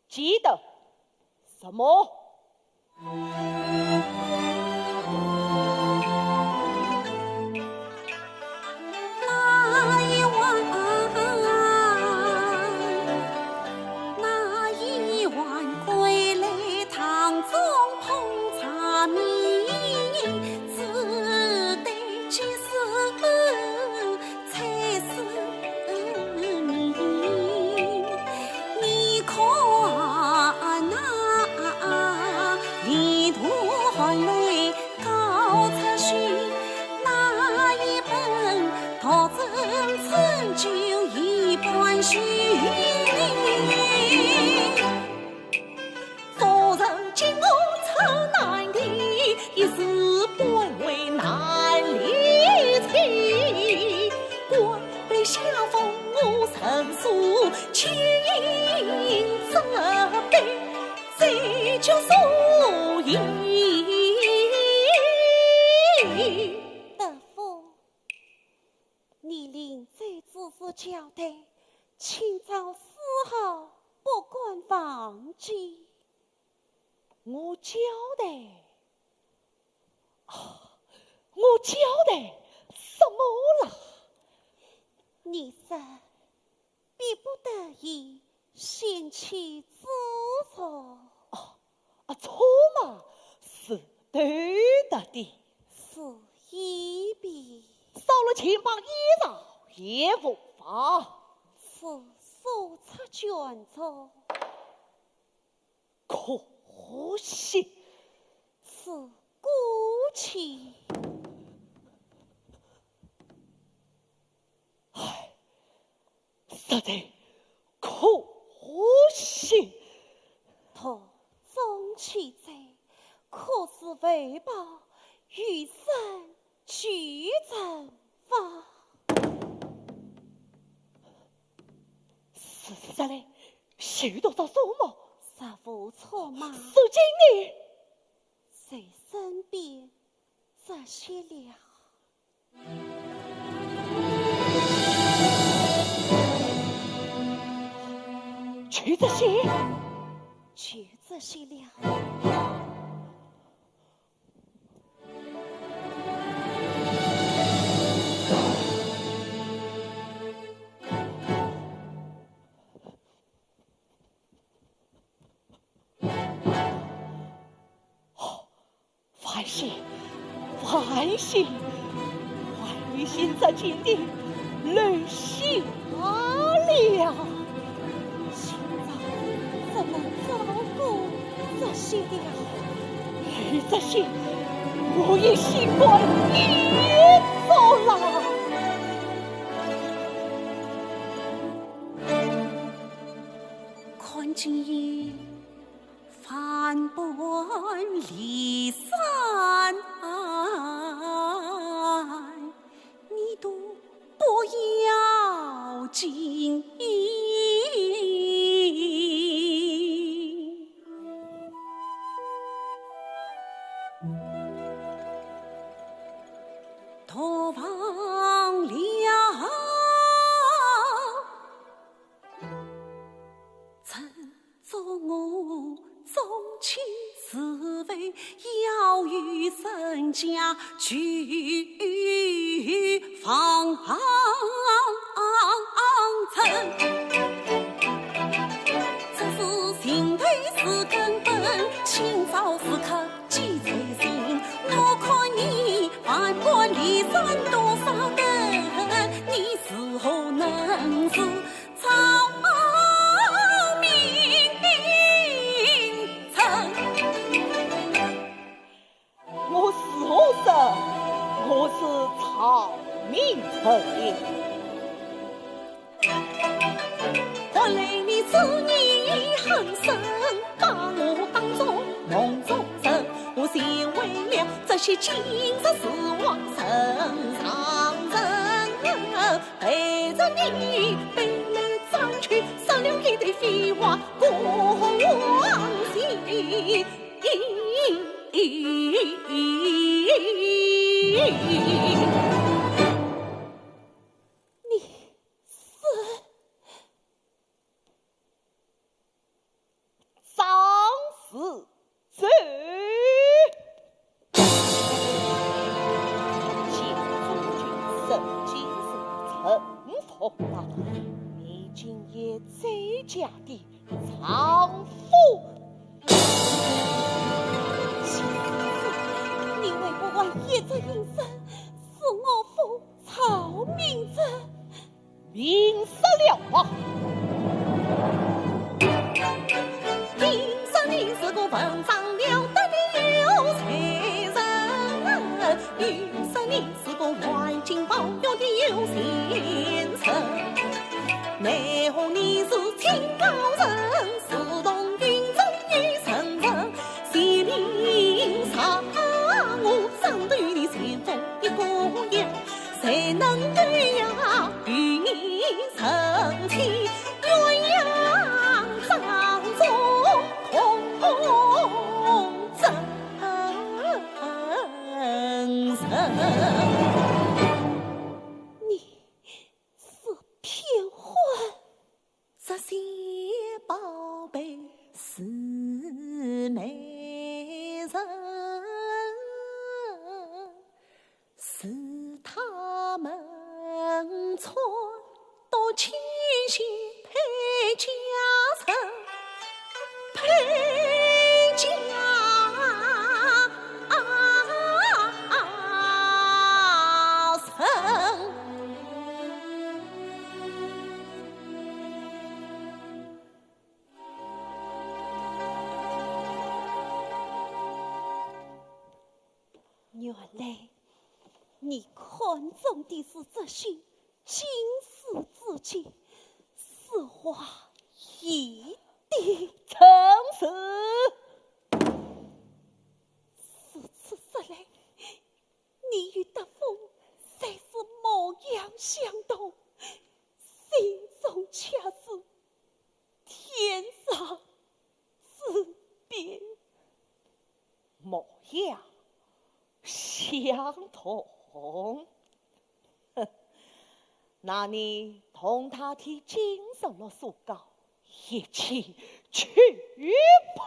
记得什么？那一晚，那一晚归来堂中碰茶面，只对几时 才是你，你看那一途寒来高出去，那一本读真成就一半虚。 夫人见我出难题，一时半会难离情。官拜下封我尚书，亲责备，罪就所以。德福，你临走之时交代，清早伺候，不敢忘记。 我交代？哦，我交代什么了？你说，逼不得已，先去自首。哦，啊，错嘛，是对的的。是一笔。少了钱包衣裳也无妨。是所出捐助。 可惜。是过期。唉，实在可惜。图中期哉，可是为报，余生 去成法。是实在嘞，许多少数目？十五出马。如今呢？十对身边这些了。就这些？就这些了。 万幸，万幸，万幸，这金钿留下了。今朝怎能照顾这些了？有这些，我也心宽意足了。看金钿 万般离散，你都不要紧。我是何人？我是曹明诚。你是？张世周。见中军，神情是沉痛道：你竟也这样的 丈夫。你为何还一直隐身？是我父曹明诚。明说了吧。听说你是个文章了得的有才人，听说你是个怀金抱月的有钱人，奈何你是 清高人，自动云中有圣人，乾隆上我张头的前夫一个呀，谁能对呀与你成亲，鸳鸯帐中空枕成人。你是骗婚。 这些宝贝是媒人，是他们穿到千金配佳人，配佳人。 原来你看中的是这些金丝紫金，实话一点。正是。如此说来， 你与德峰虽是模样相同，心中却是天壤之别。模样相同。哼，那你同他替金十六叔告一起去吧。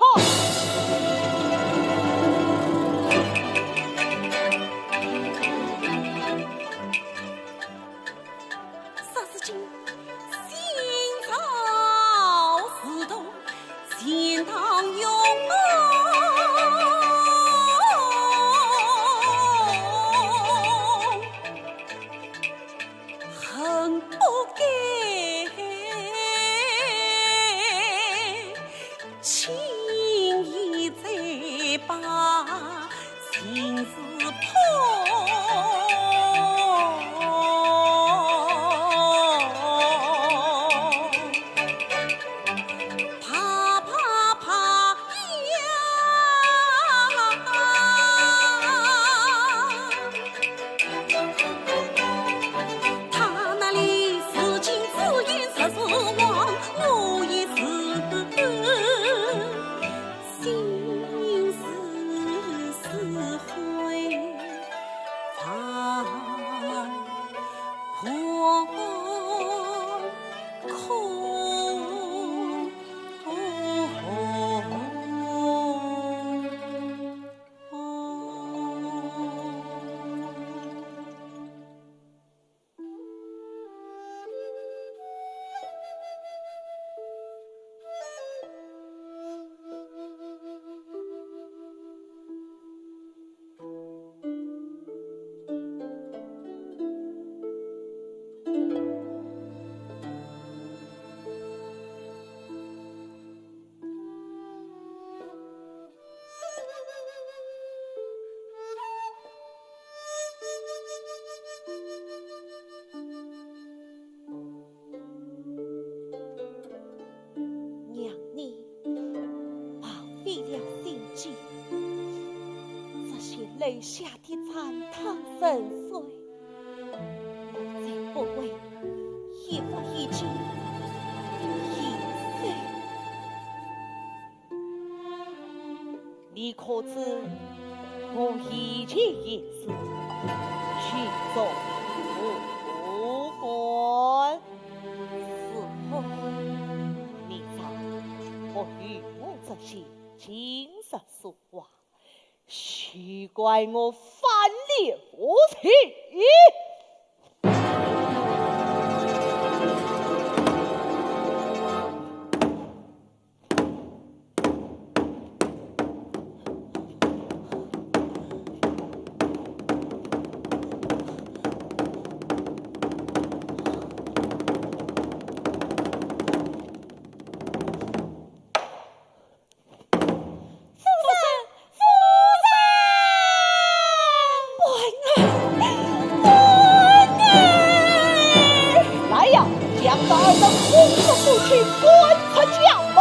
娘，你白费了心机，这些留下的残汤剩水，我再不会一物一件一收。 你可知我一切言说，尽作无官。死后，你才不与我这些金石书画，休怪我反了无情。 夫人，夫人！官人，官人！来呀，将这二人拖出府去，关出衙门！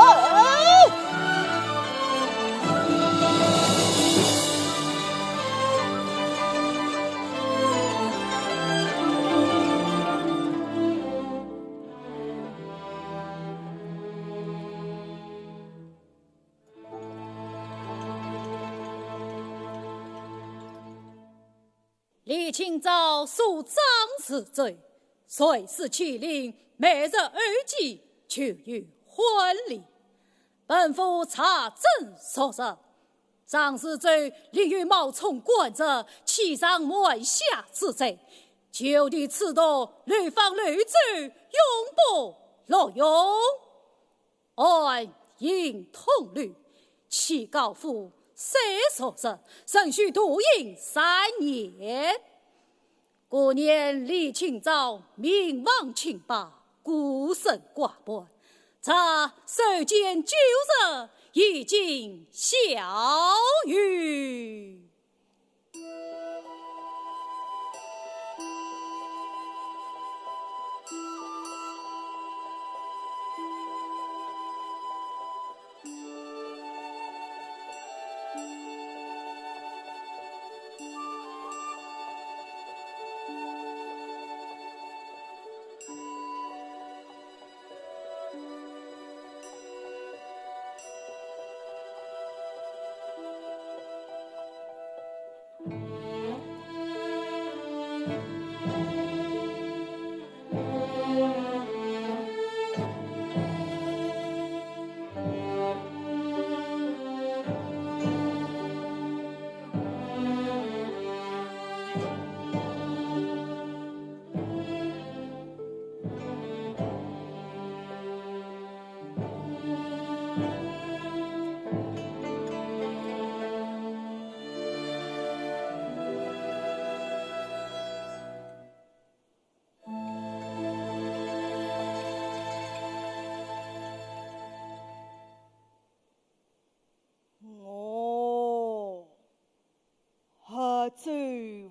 李清照所葬时州，随时乾陵，每日候祭，就有婚礼。本府查证属实， 张世周另有冒充官职、欺上瞒下之罪，就地褫夺流放柳州，永不录用。案已通律，起告复虽属实，仍需徒刑三年。 故年李清照明亡清白，孤身寡伴，这受监九日，已经晓谕。我，河州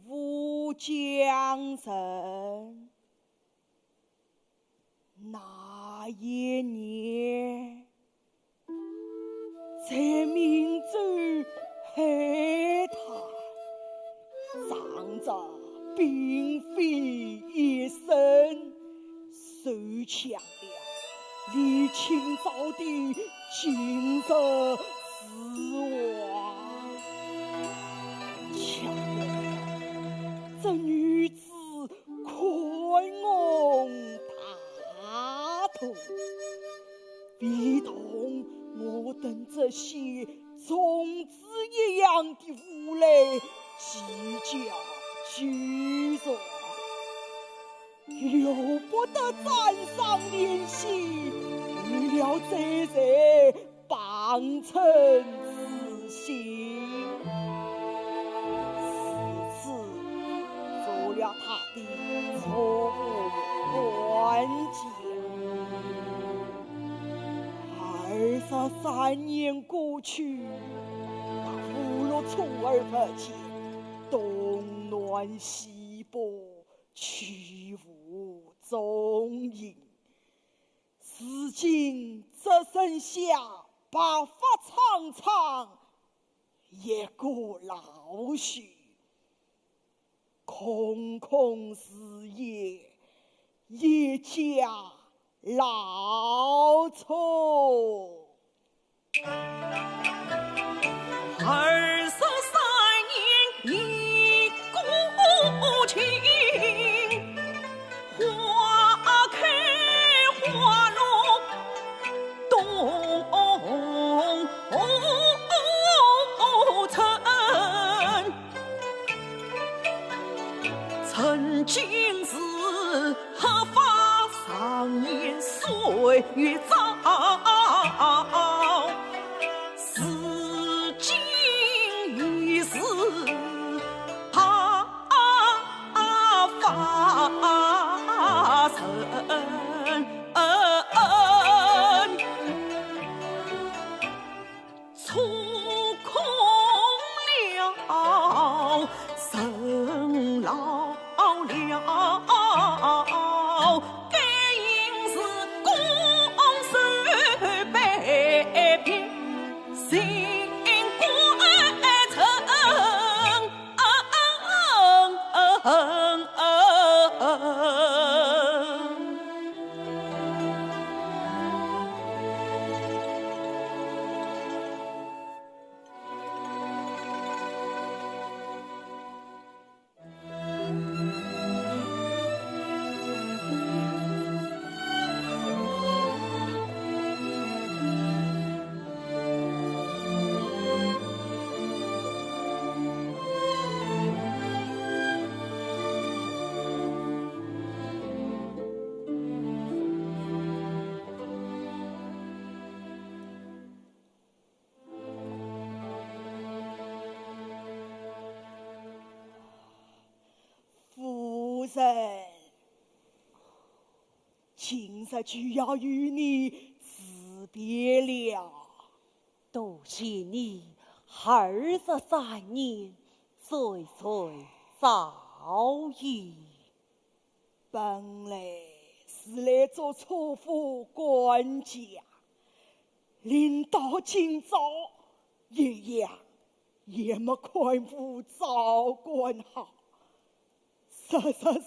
乌江人。 那一年，在儋州海滩，仗着嫔妃一身，守抢了李清照的金石之王。抢得这女子 宽宏大度，非同我等这些虫子一样的无赖计较拘束，由不得沾上怜惜，与了罪人 傍衬自喜。自此做了他的错误管家。二十三年过去，他无路出而不见，东南西北，去无踪影。 如今只剩下白发苍苍一个老许，空空如也，一家老छो。 二十三年已过尽，花开花落冬春。曾经是 发少年岁早，如今已是白发人。 错空了，人老了，该应是拱手白pier，心肝诚。 夫人，今日就要与你辞别了。多谢你二十三年岁岁照应。 本来是来做车夫管家，临到今朝，一样也没看夫照管好，实在是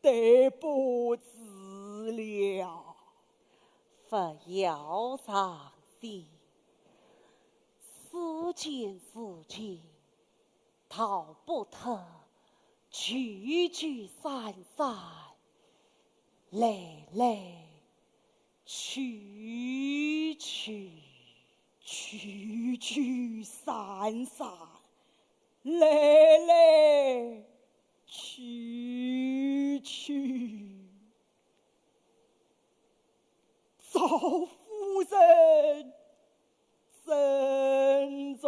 对不住了。不要伤心，事间事情，逃不脱，聚聚散散，来来去去。聚聚散散，来来去去。赵夫人， 珍重。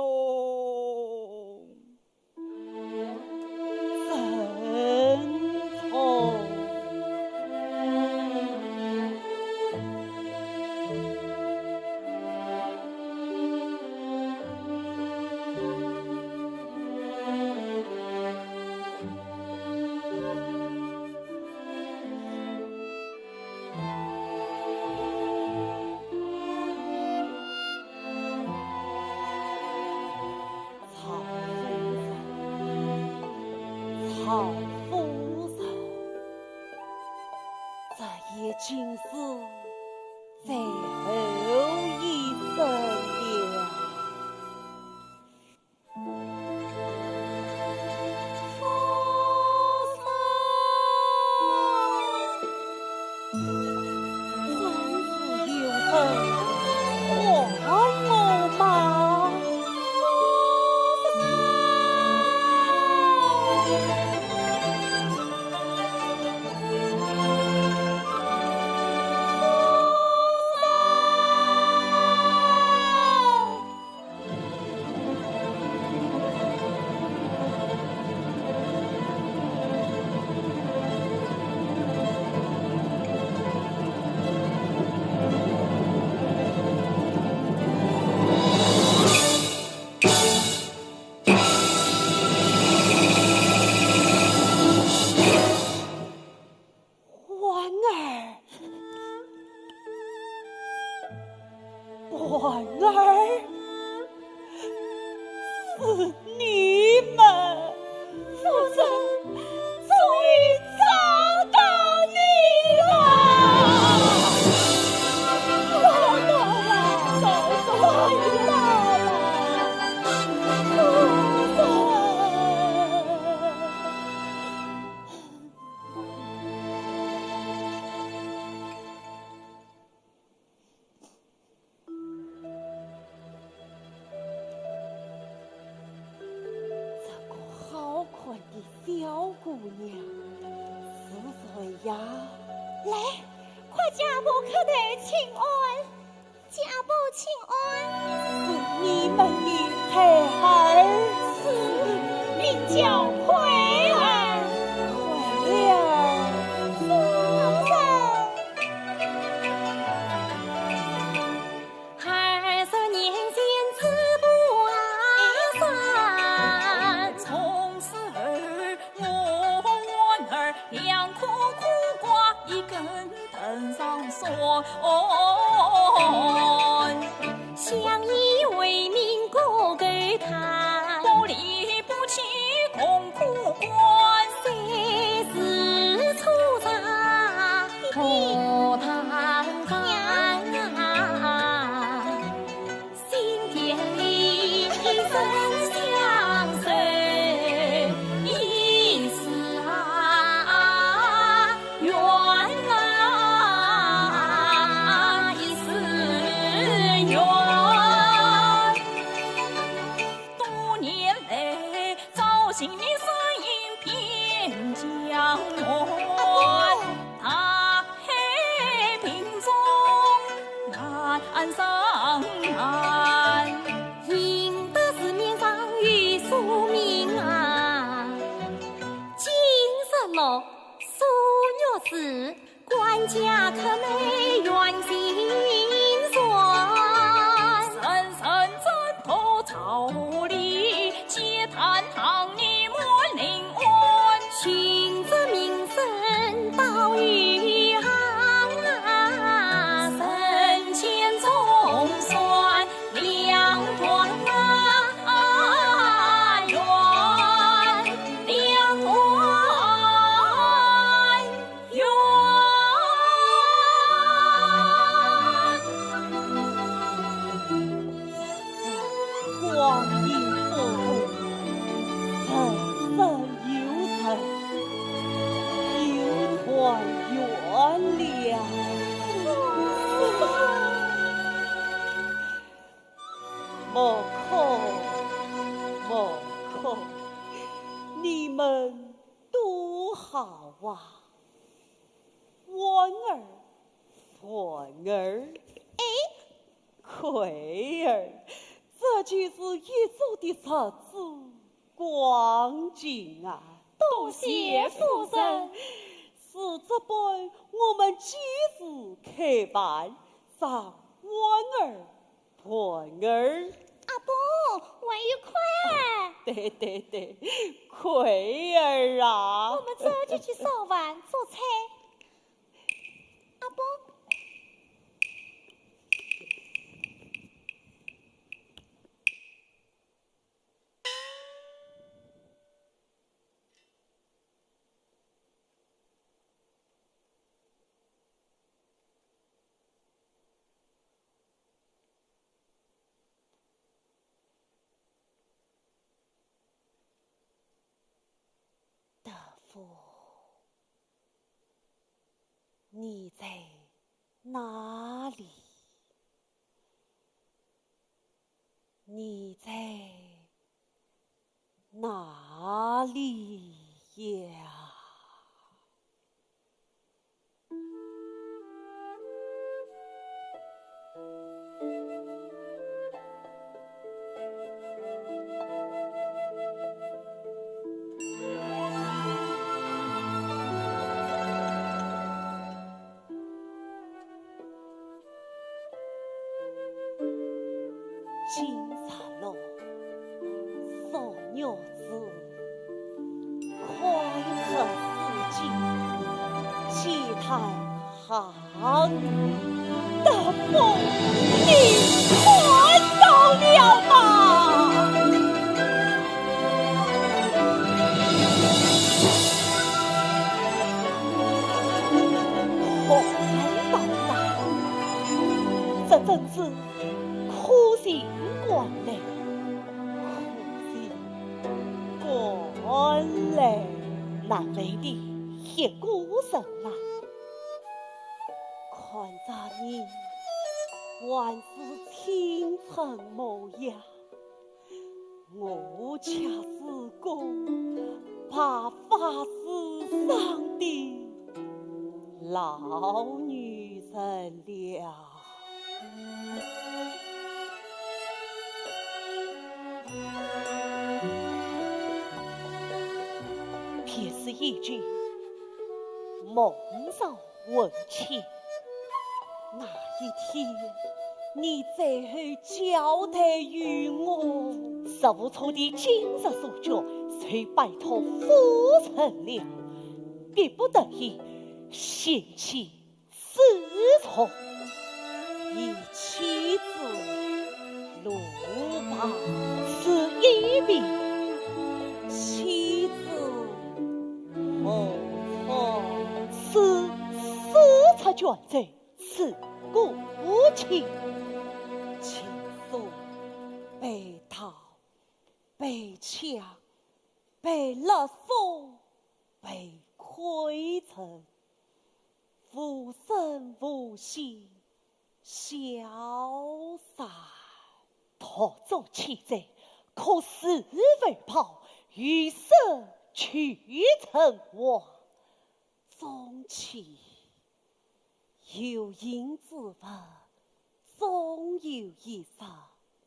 珍重。赵夫人，赵夫人，这也竟是最后一声了。 夫人，真是有人唤我吗？夫人。环儿，环儿，是你们！夫人，终于找到你了！找到了，找到了，夫人！ 这个好看的小姑娘是谁呀？来，快家婆磕头请安。家婆请安。是你们的孩儿。是，名叫魁儿。魁儿。夫人。 二十年前子不啊生，从此儿我环儿两颗苦瓜一根藤上酸。相依为命过狗滩，不离不弃共苦关。谁知错杀 破堂房，心田里一生相守，一世啊，愿啊，一世愿。多年来， 朝夕你身影变江南，大海萍踪难上岸。赢得字面上有署名啊，今日落，苏玉字， 官家可美远近传，人人争夺朝里，皆叹唐你满临安。寻着名声到余杭啊，人间总算两团啊，缘，两团 缘。们都好啊。婉儿，婉儿，哎，魁儿，这就是一族的日子光景啊。多谢夫人。是这般，我们几时开饭，让婉儿 婉儿。阿婆，还有魁儿。对对对，魁儿啊。我们这就去烧饭做菜。阿婆。 德福，你在哪里？你在哪里呀？ 今日落，朔月之，宽闊似锦，寄叹寒。德福，你看到了吗？看到了，这真是 可心观来，可心观来。难为你一个人啊，看着你还是青春模样， 我却是个白发世上的老女人了。便是一句蒙上 婚期。那一天，你最后交代于我，若无错的今日所决，就拜托夫人了，必不得已嫌弃自从，以妻子鲁邦。此一名，妻子 何错？是，是出全在此顾不亲。情书被盗，被抢，被勒索，被亏欠，无声无息， 潇洒。托住妻子，可是为报，一生去成我。终其有形之物，终有一日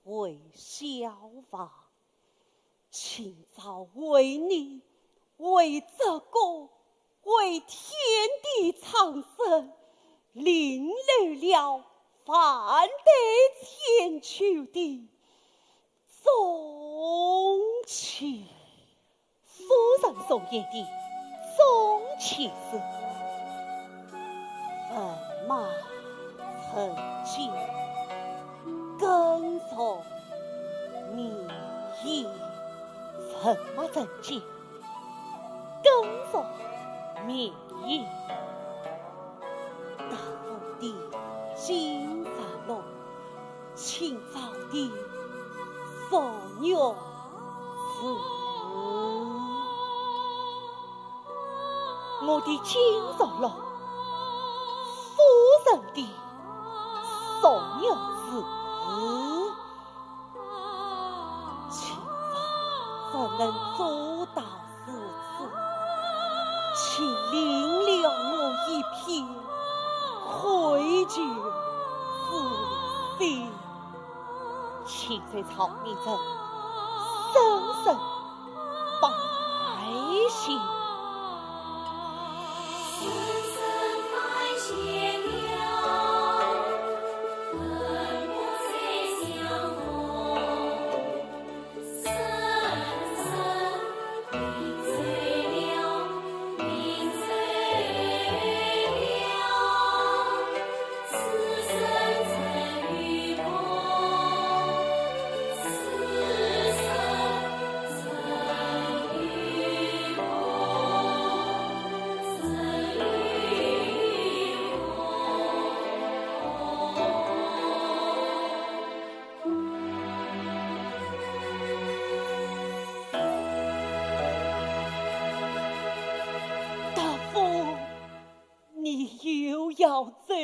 会消亡。 今朝为你，为这个，为天地苍生，领略了万代千秋的终其。夫人所言的终其是 文墨成疾，更重名医。文墨成疾，更重名医。大风的今日落， 清早的朔月字，我的今朝落，夫人的朔月字，清早怎能做到如此？请领了我一片，回绝自心。请在曹明正深深拜谢。大夫，你又要走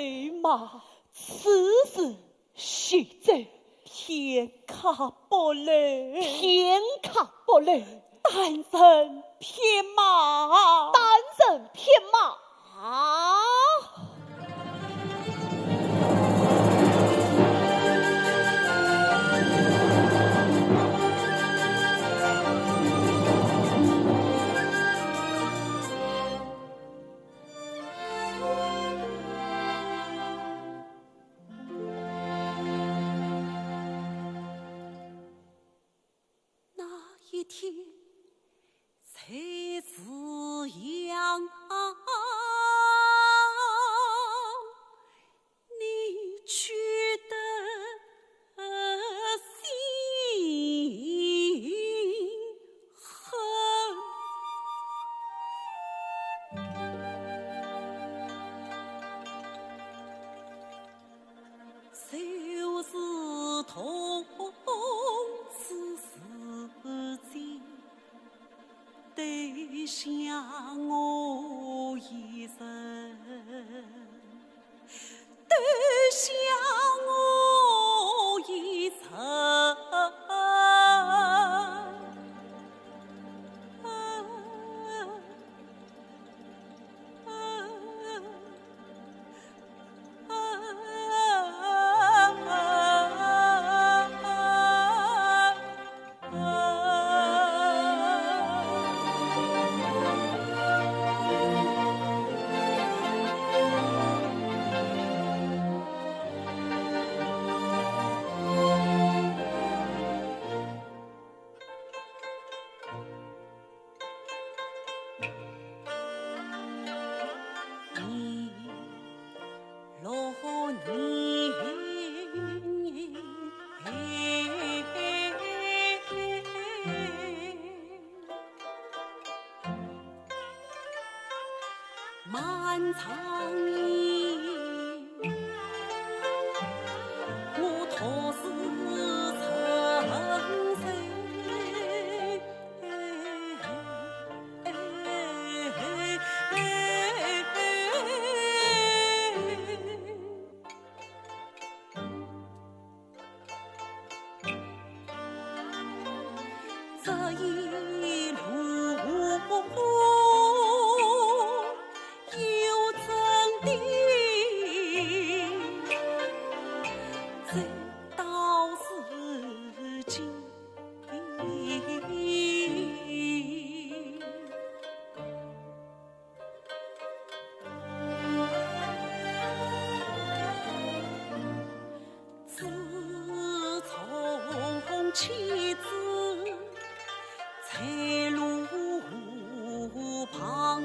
吗？此事须走，片刻不留。片刻不留。单人匹马。单人匹马。 那一天才是阳，你去得心狠。就是痛此时节，对想我一人，对想我一人。 这一路有真的，直到如今。 自从妻子在路旁，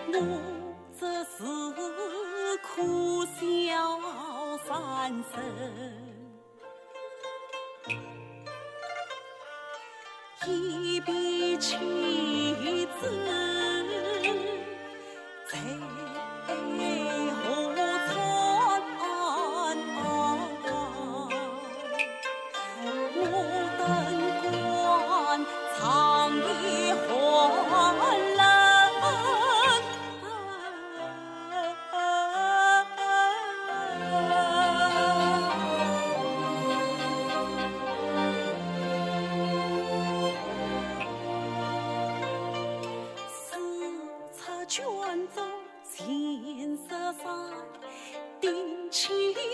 我只是苦笑三声。 一别妻子在河川，我登关长夜寒冷。今日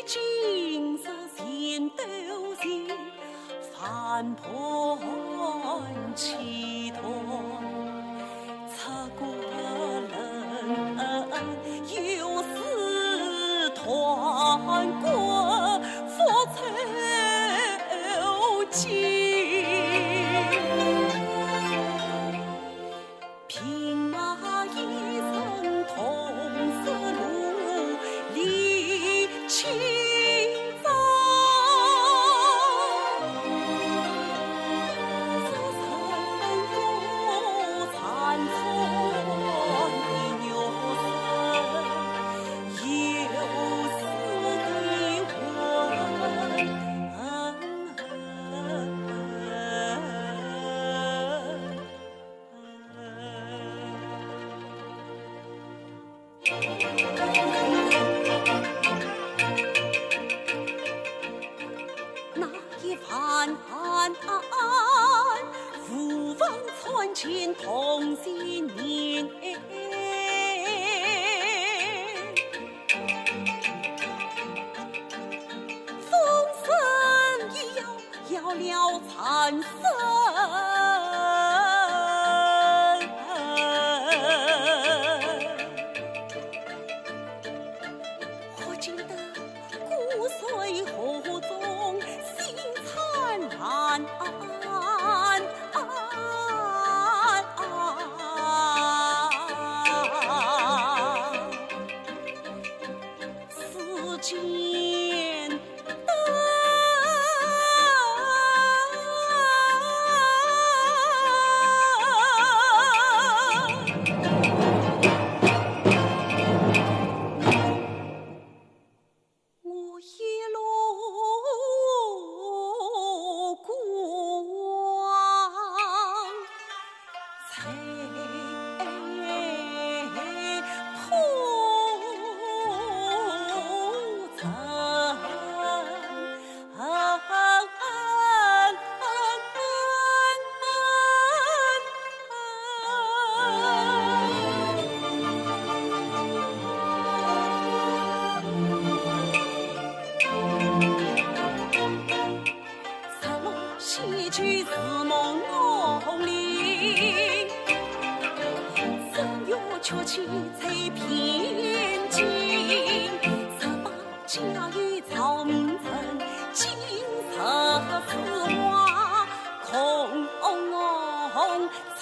前头前，翻盘起团，出过人，又是团官复抽筋。 兵马一人同日路里清早，只剩孤残喘的肉身，又是的魂。 那一番无望，穿尽同心念。风声一摇， 摇了残生。忽见得骨髓河中心惨难安。世间 我一路过往 日落西去似梦梦里，日月缺缺吹片尽。十八家有曹明诚，今日是我空 成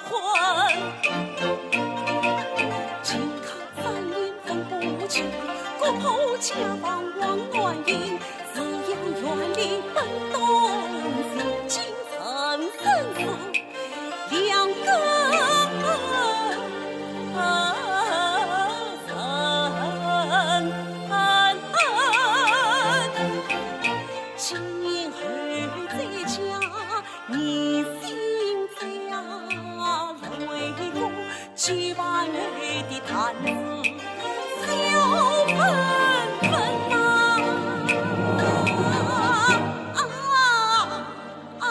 昏。靖康三年分不清，国破家亡王乱瀛，紫阳园里奔东西，京城生死两个人。 今年后在家，年新家，来过几万人的担子，笑纷纷呐。啊，啊，啊，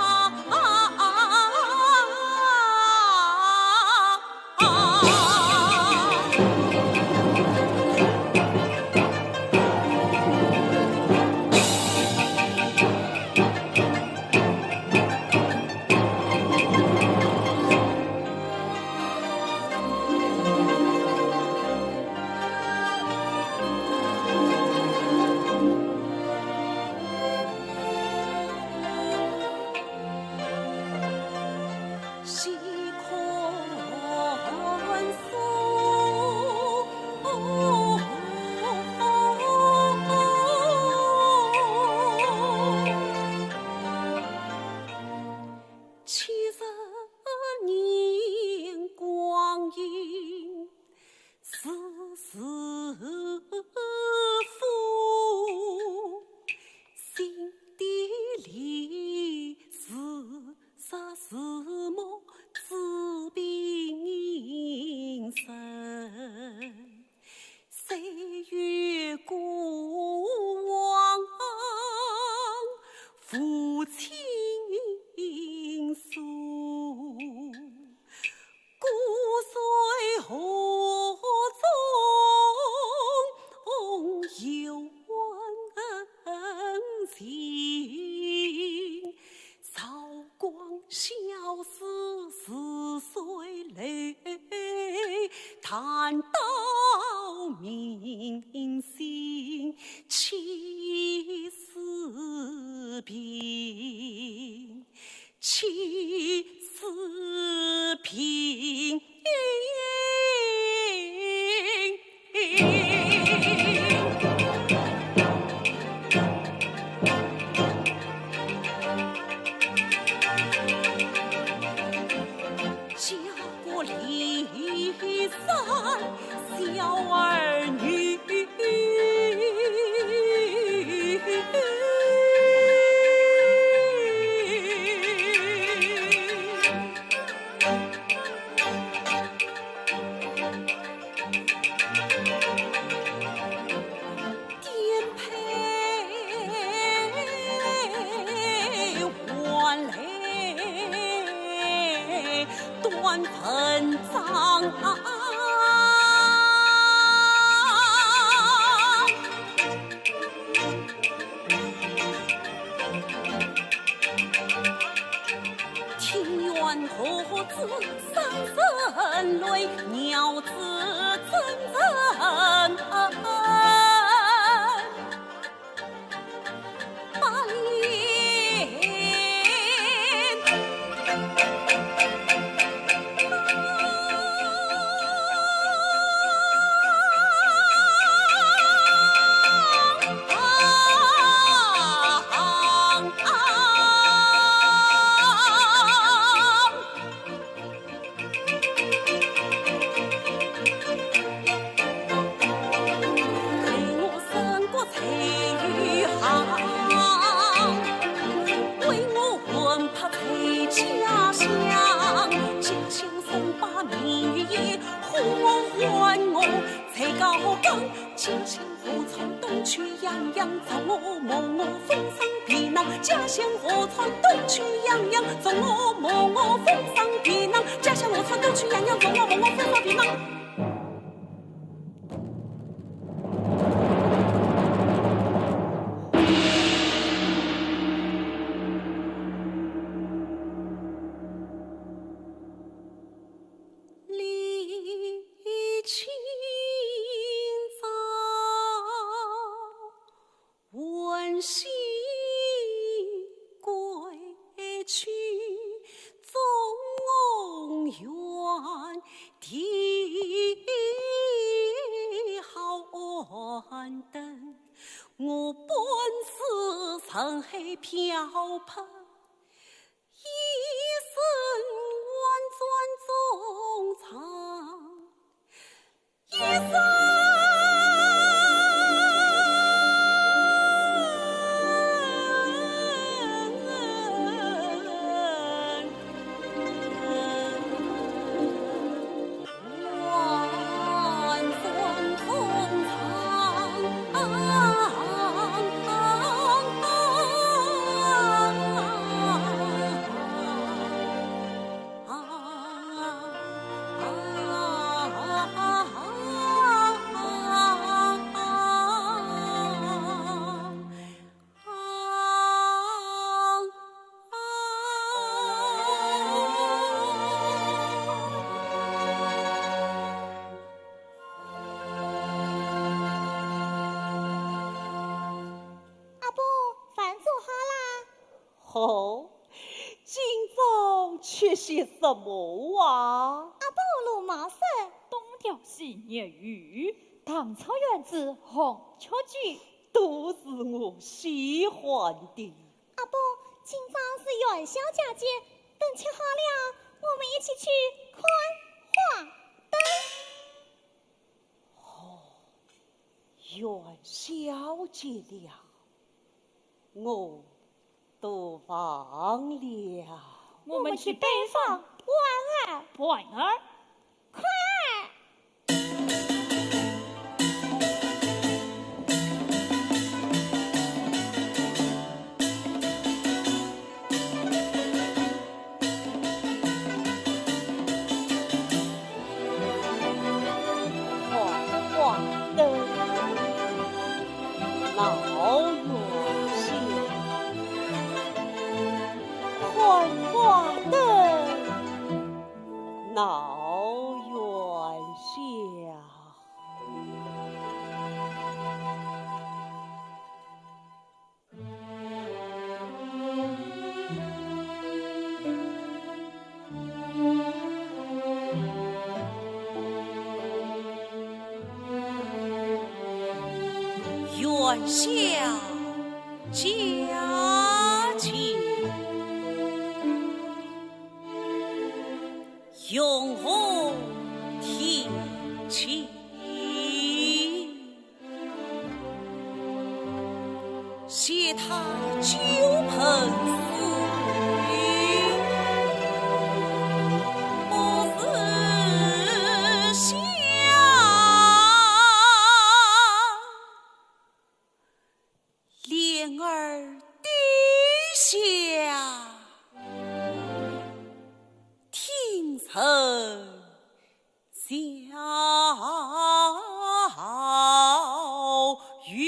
啊，啊，啊。暗到民心，气似冰，气似冰。 家国离散，小儿女。 颠沛换来断坟葬。庭院何止三生泪，鸟只怎忍把脸。 为我身骨在余杭，为我魂魄在家乡。家乡三百年，呼我唤我在高岗。家乡河川东去洋洋，祝我梦我风霜皮囊。家乡河川东去洋洋，祝我梦我风霜皮囊。家乡河川东去洋洋，祝我梦我风霜皮囊。 离清早 闻讯归去，中宫远地好安顿。我本是人海漂泊，一生婉转衷肠。 一生婉转衷肠。 阿婆，饭做好啦。 哦，今朝吃些什么啊？阿婆，罗茂生。东条西牛鱼，糖炒圆子，红曲菌。都是我喜欢的。阿婆，今朝是元宵佳节，等吃好了，我们一起去看花灯。 哦，元宵节了，我都忘了。我们去拜访婉儿。婉儿？快！ 看花灯，闹元宵。看花灯，闹元宵。小姐请，容我提亲。谢他九盆四月，不辞乡。 莲儿低下，听人笑语。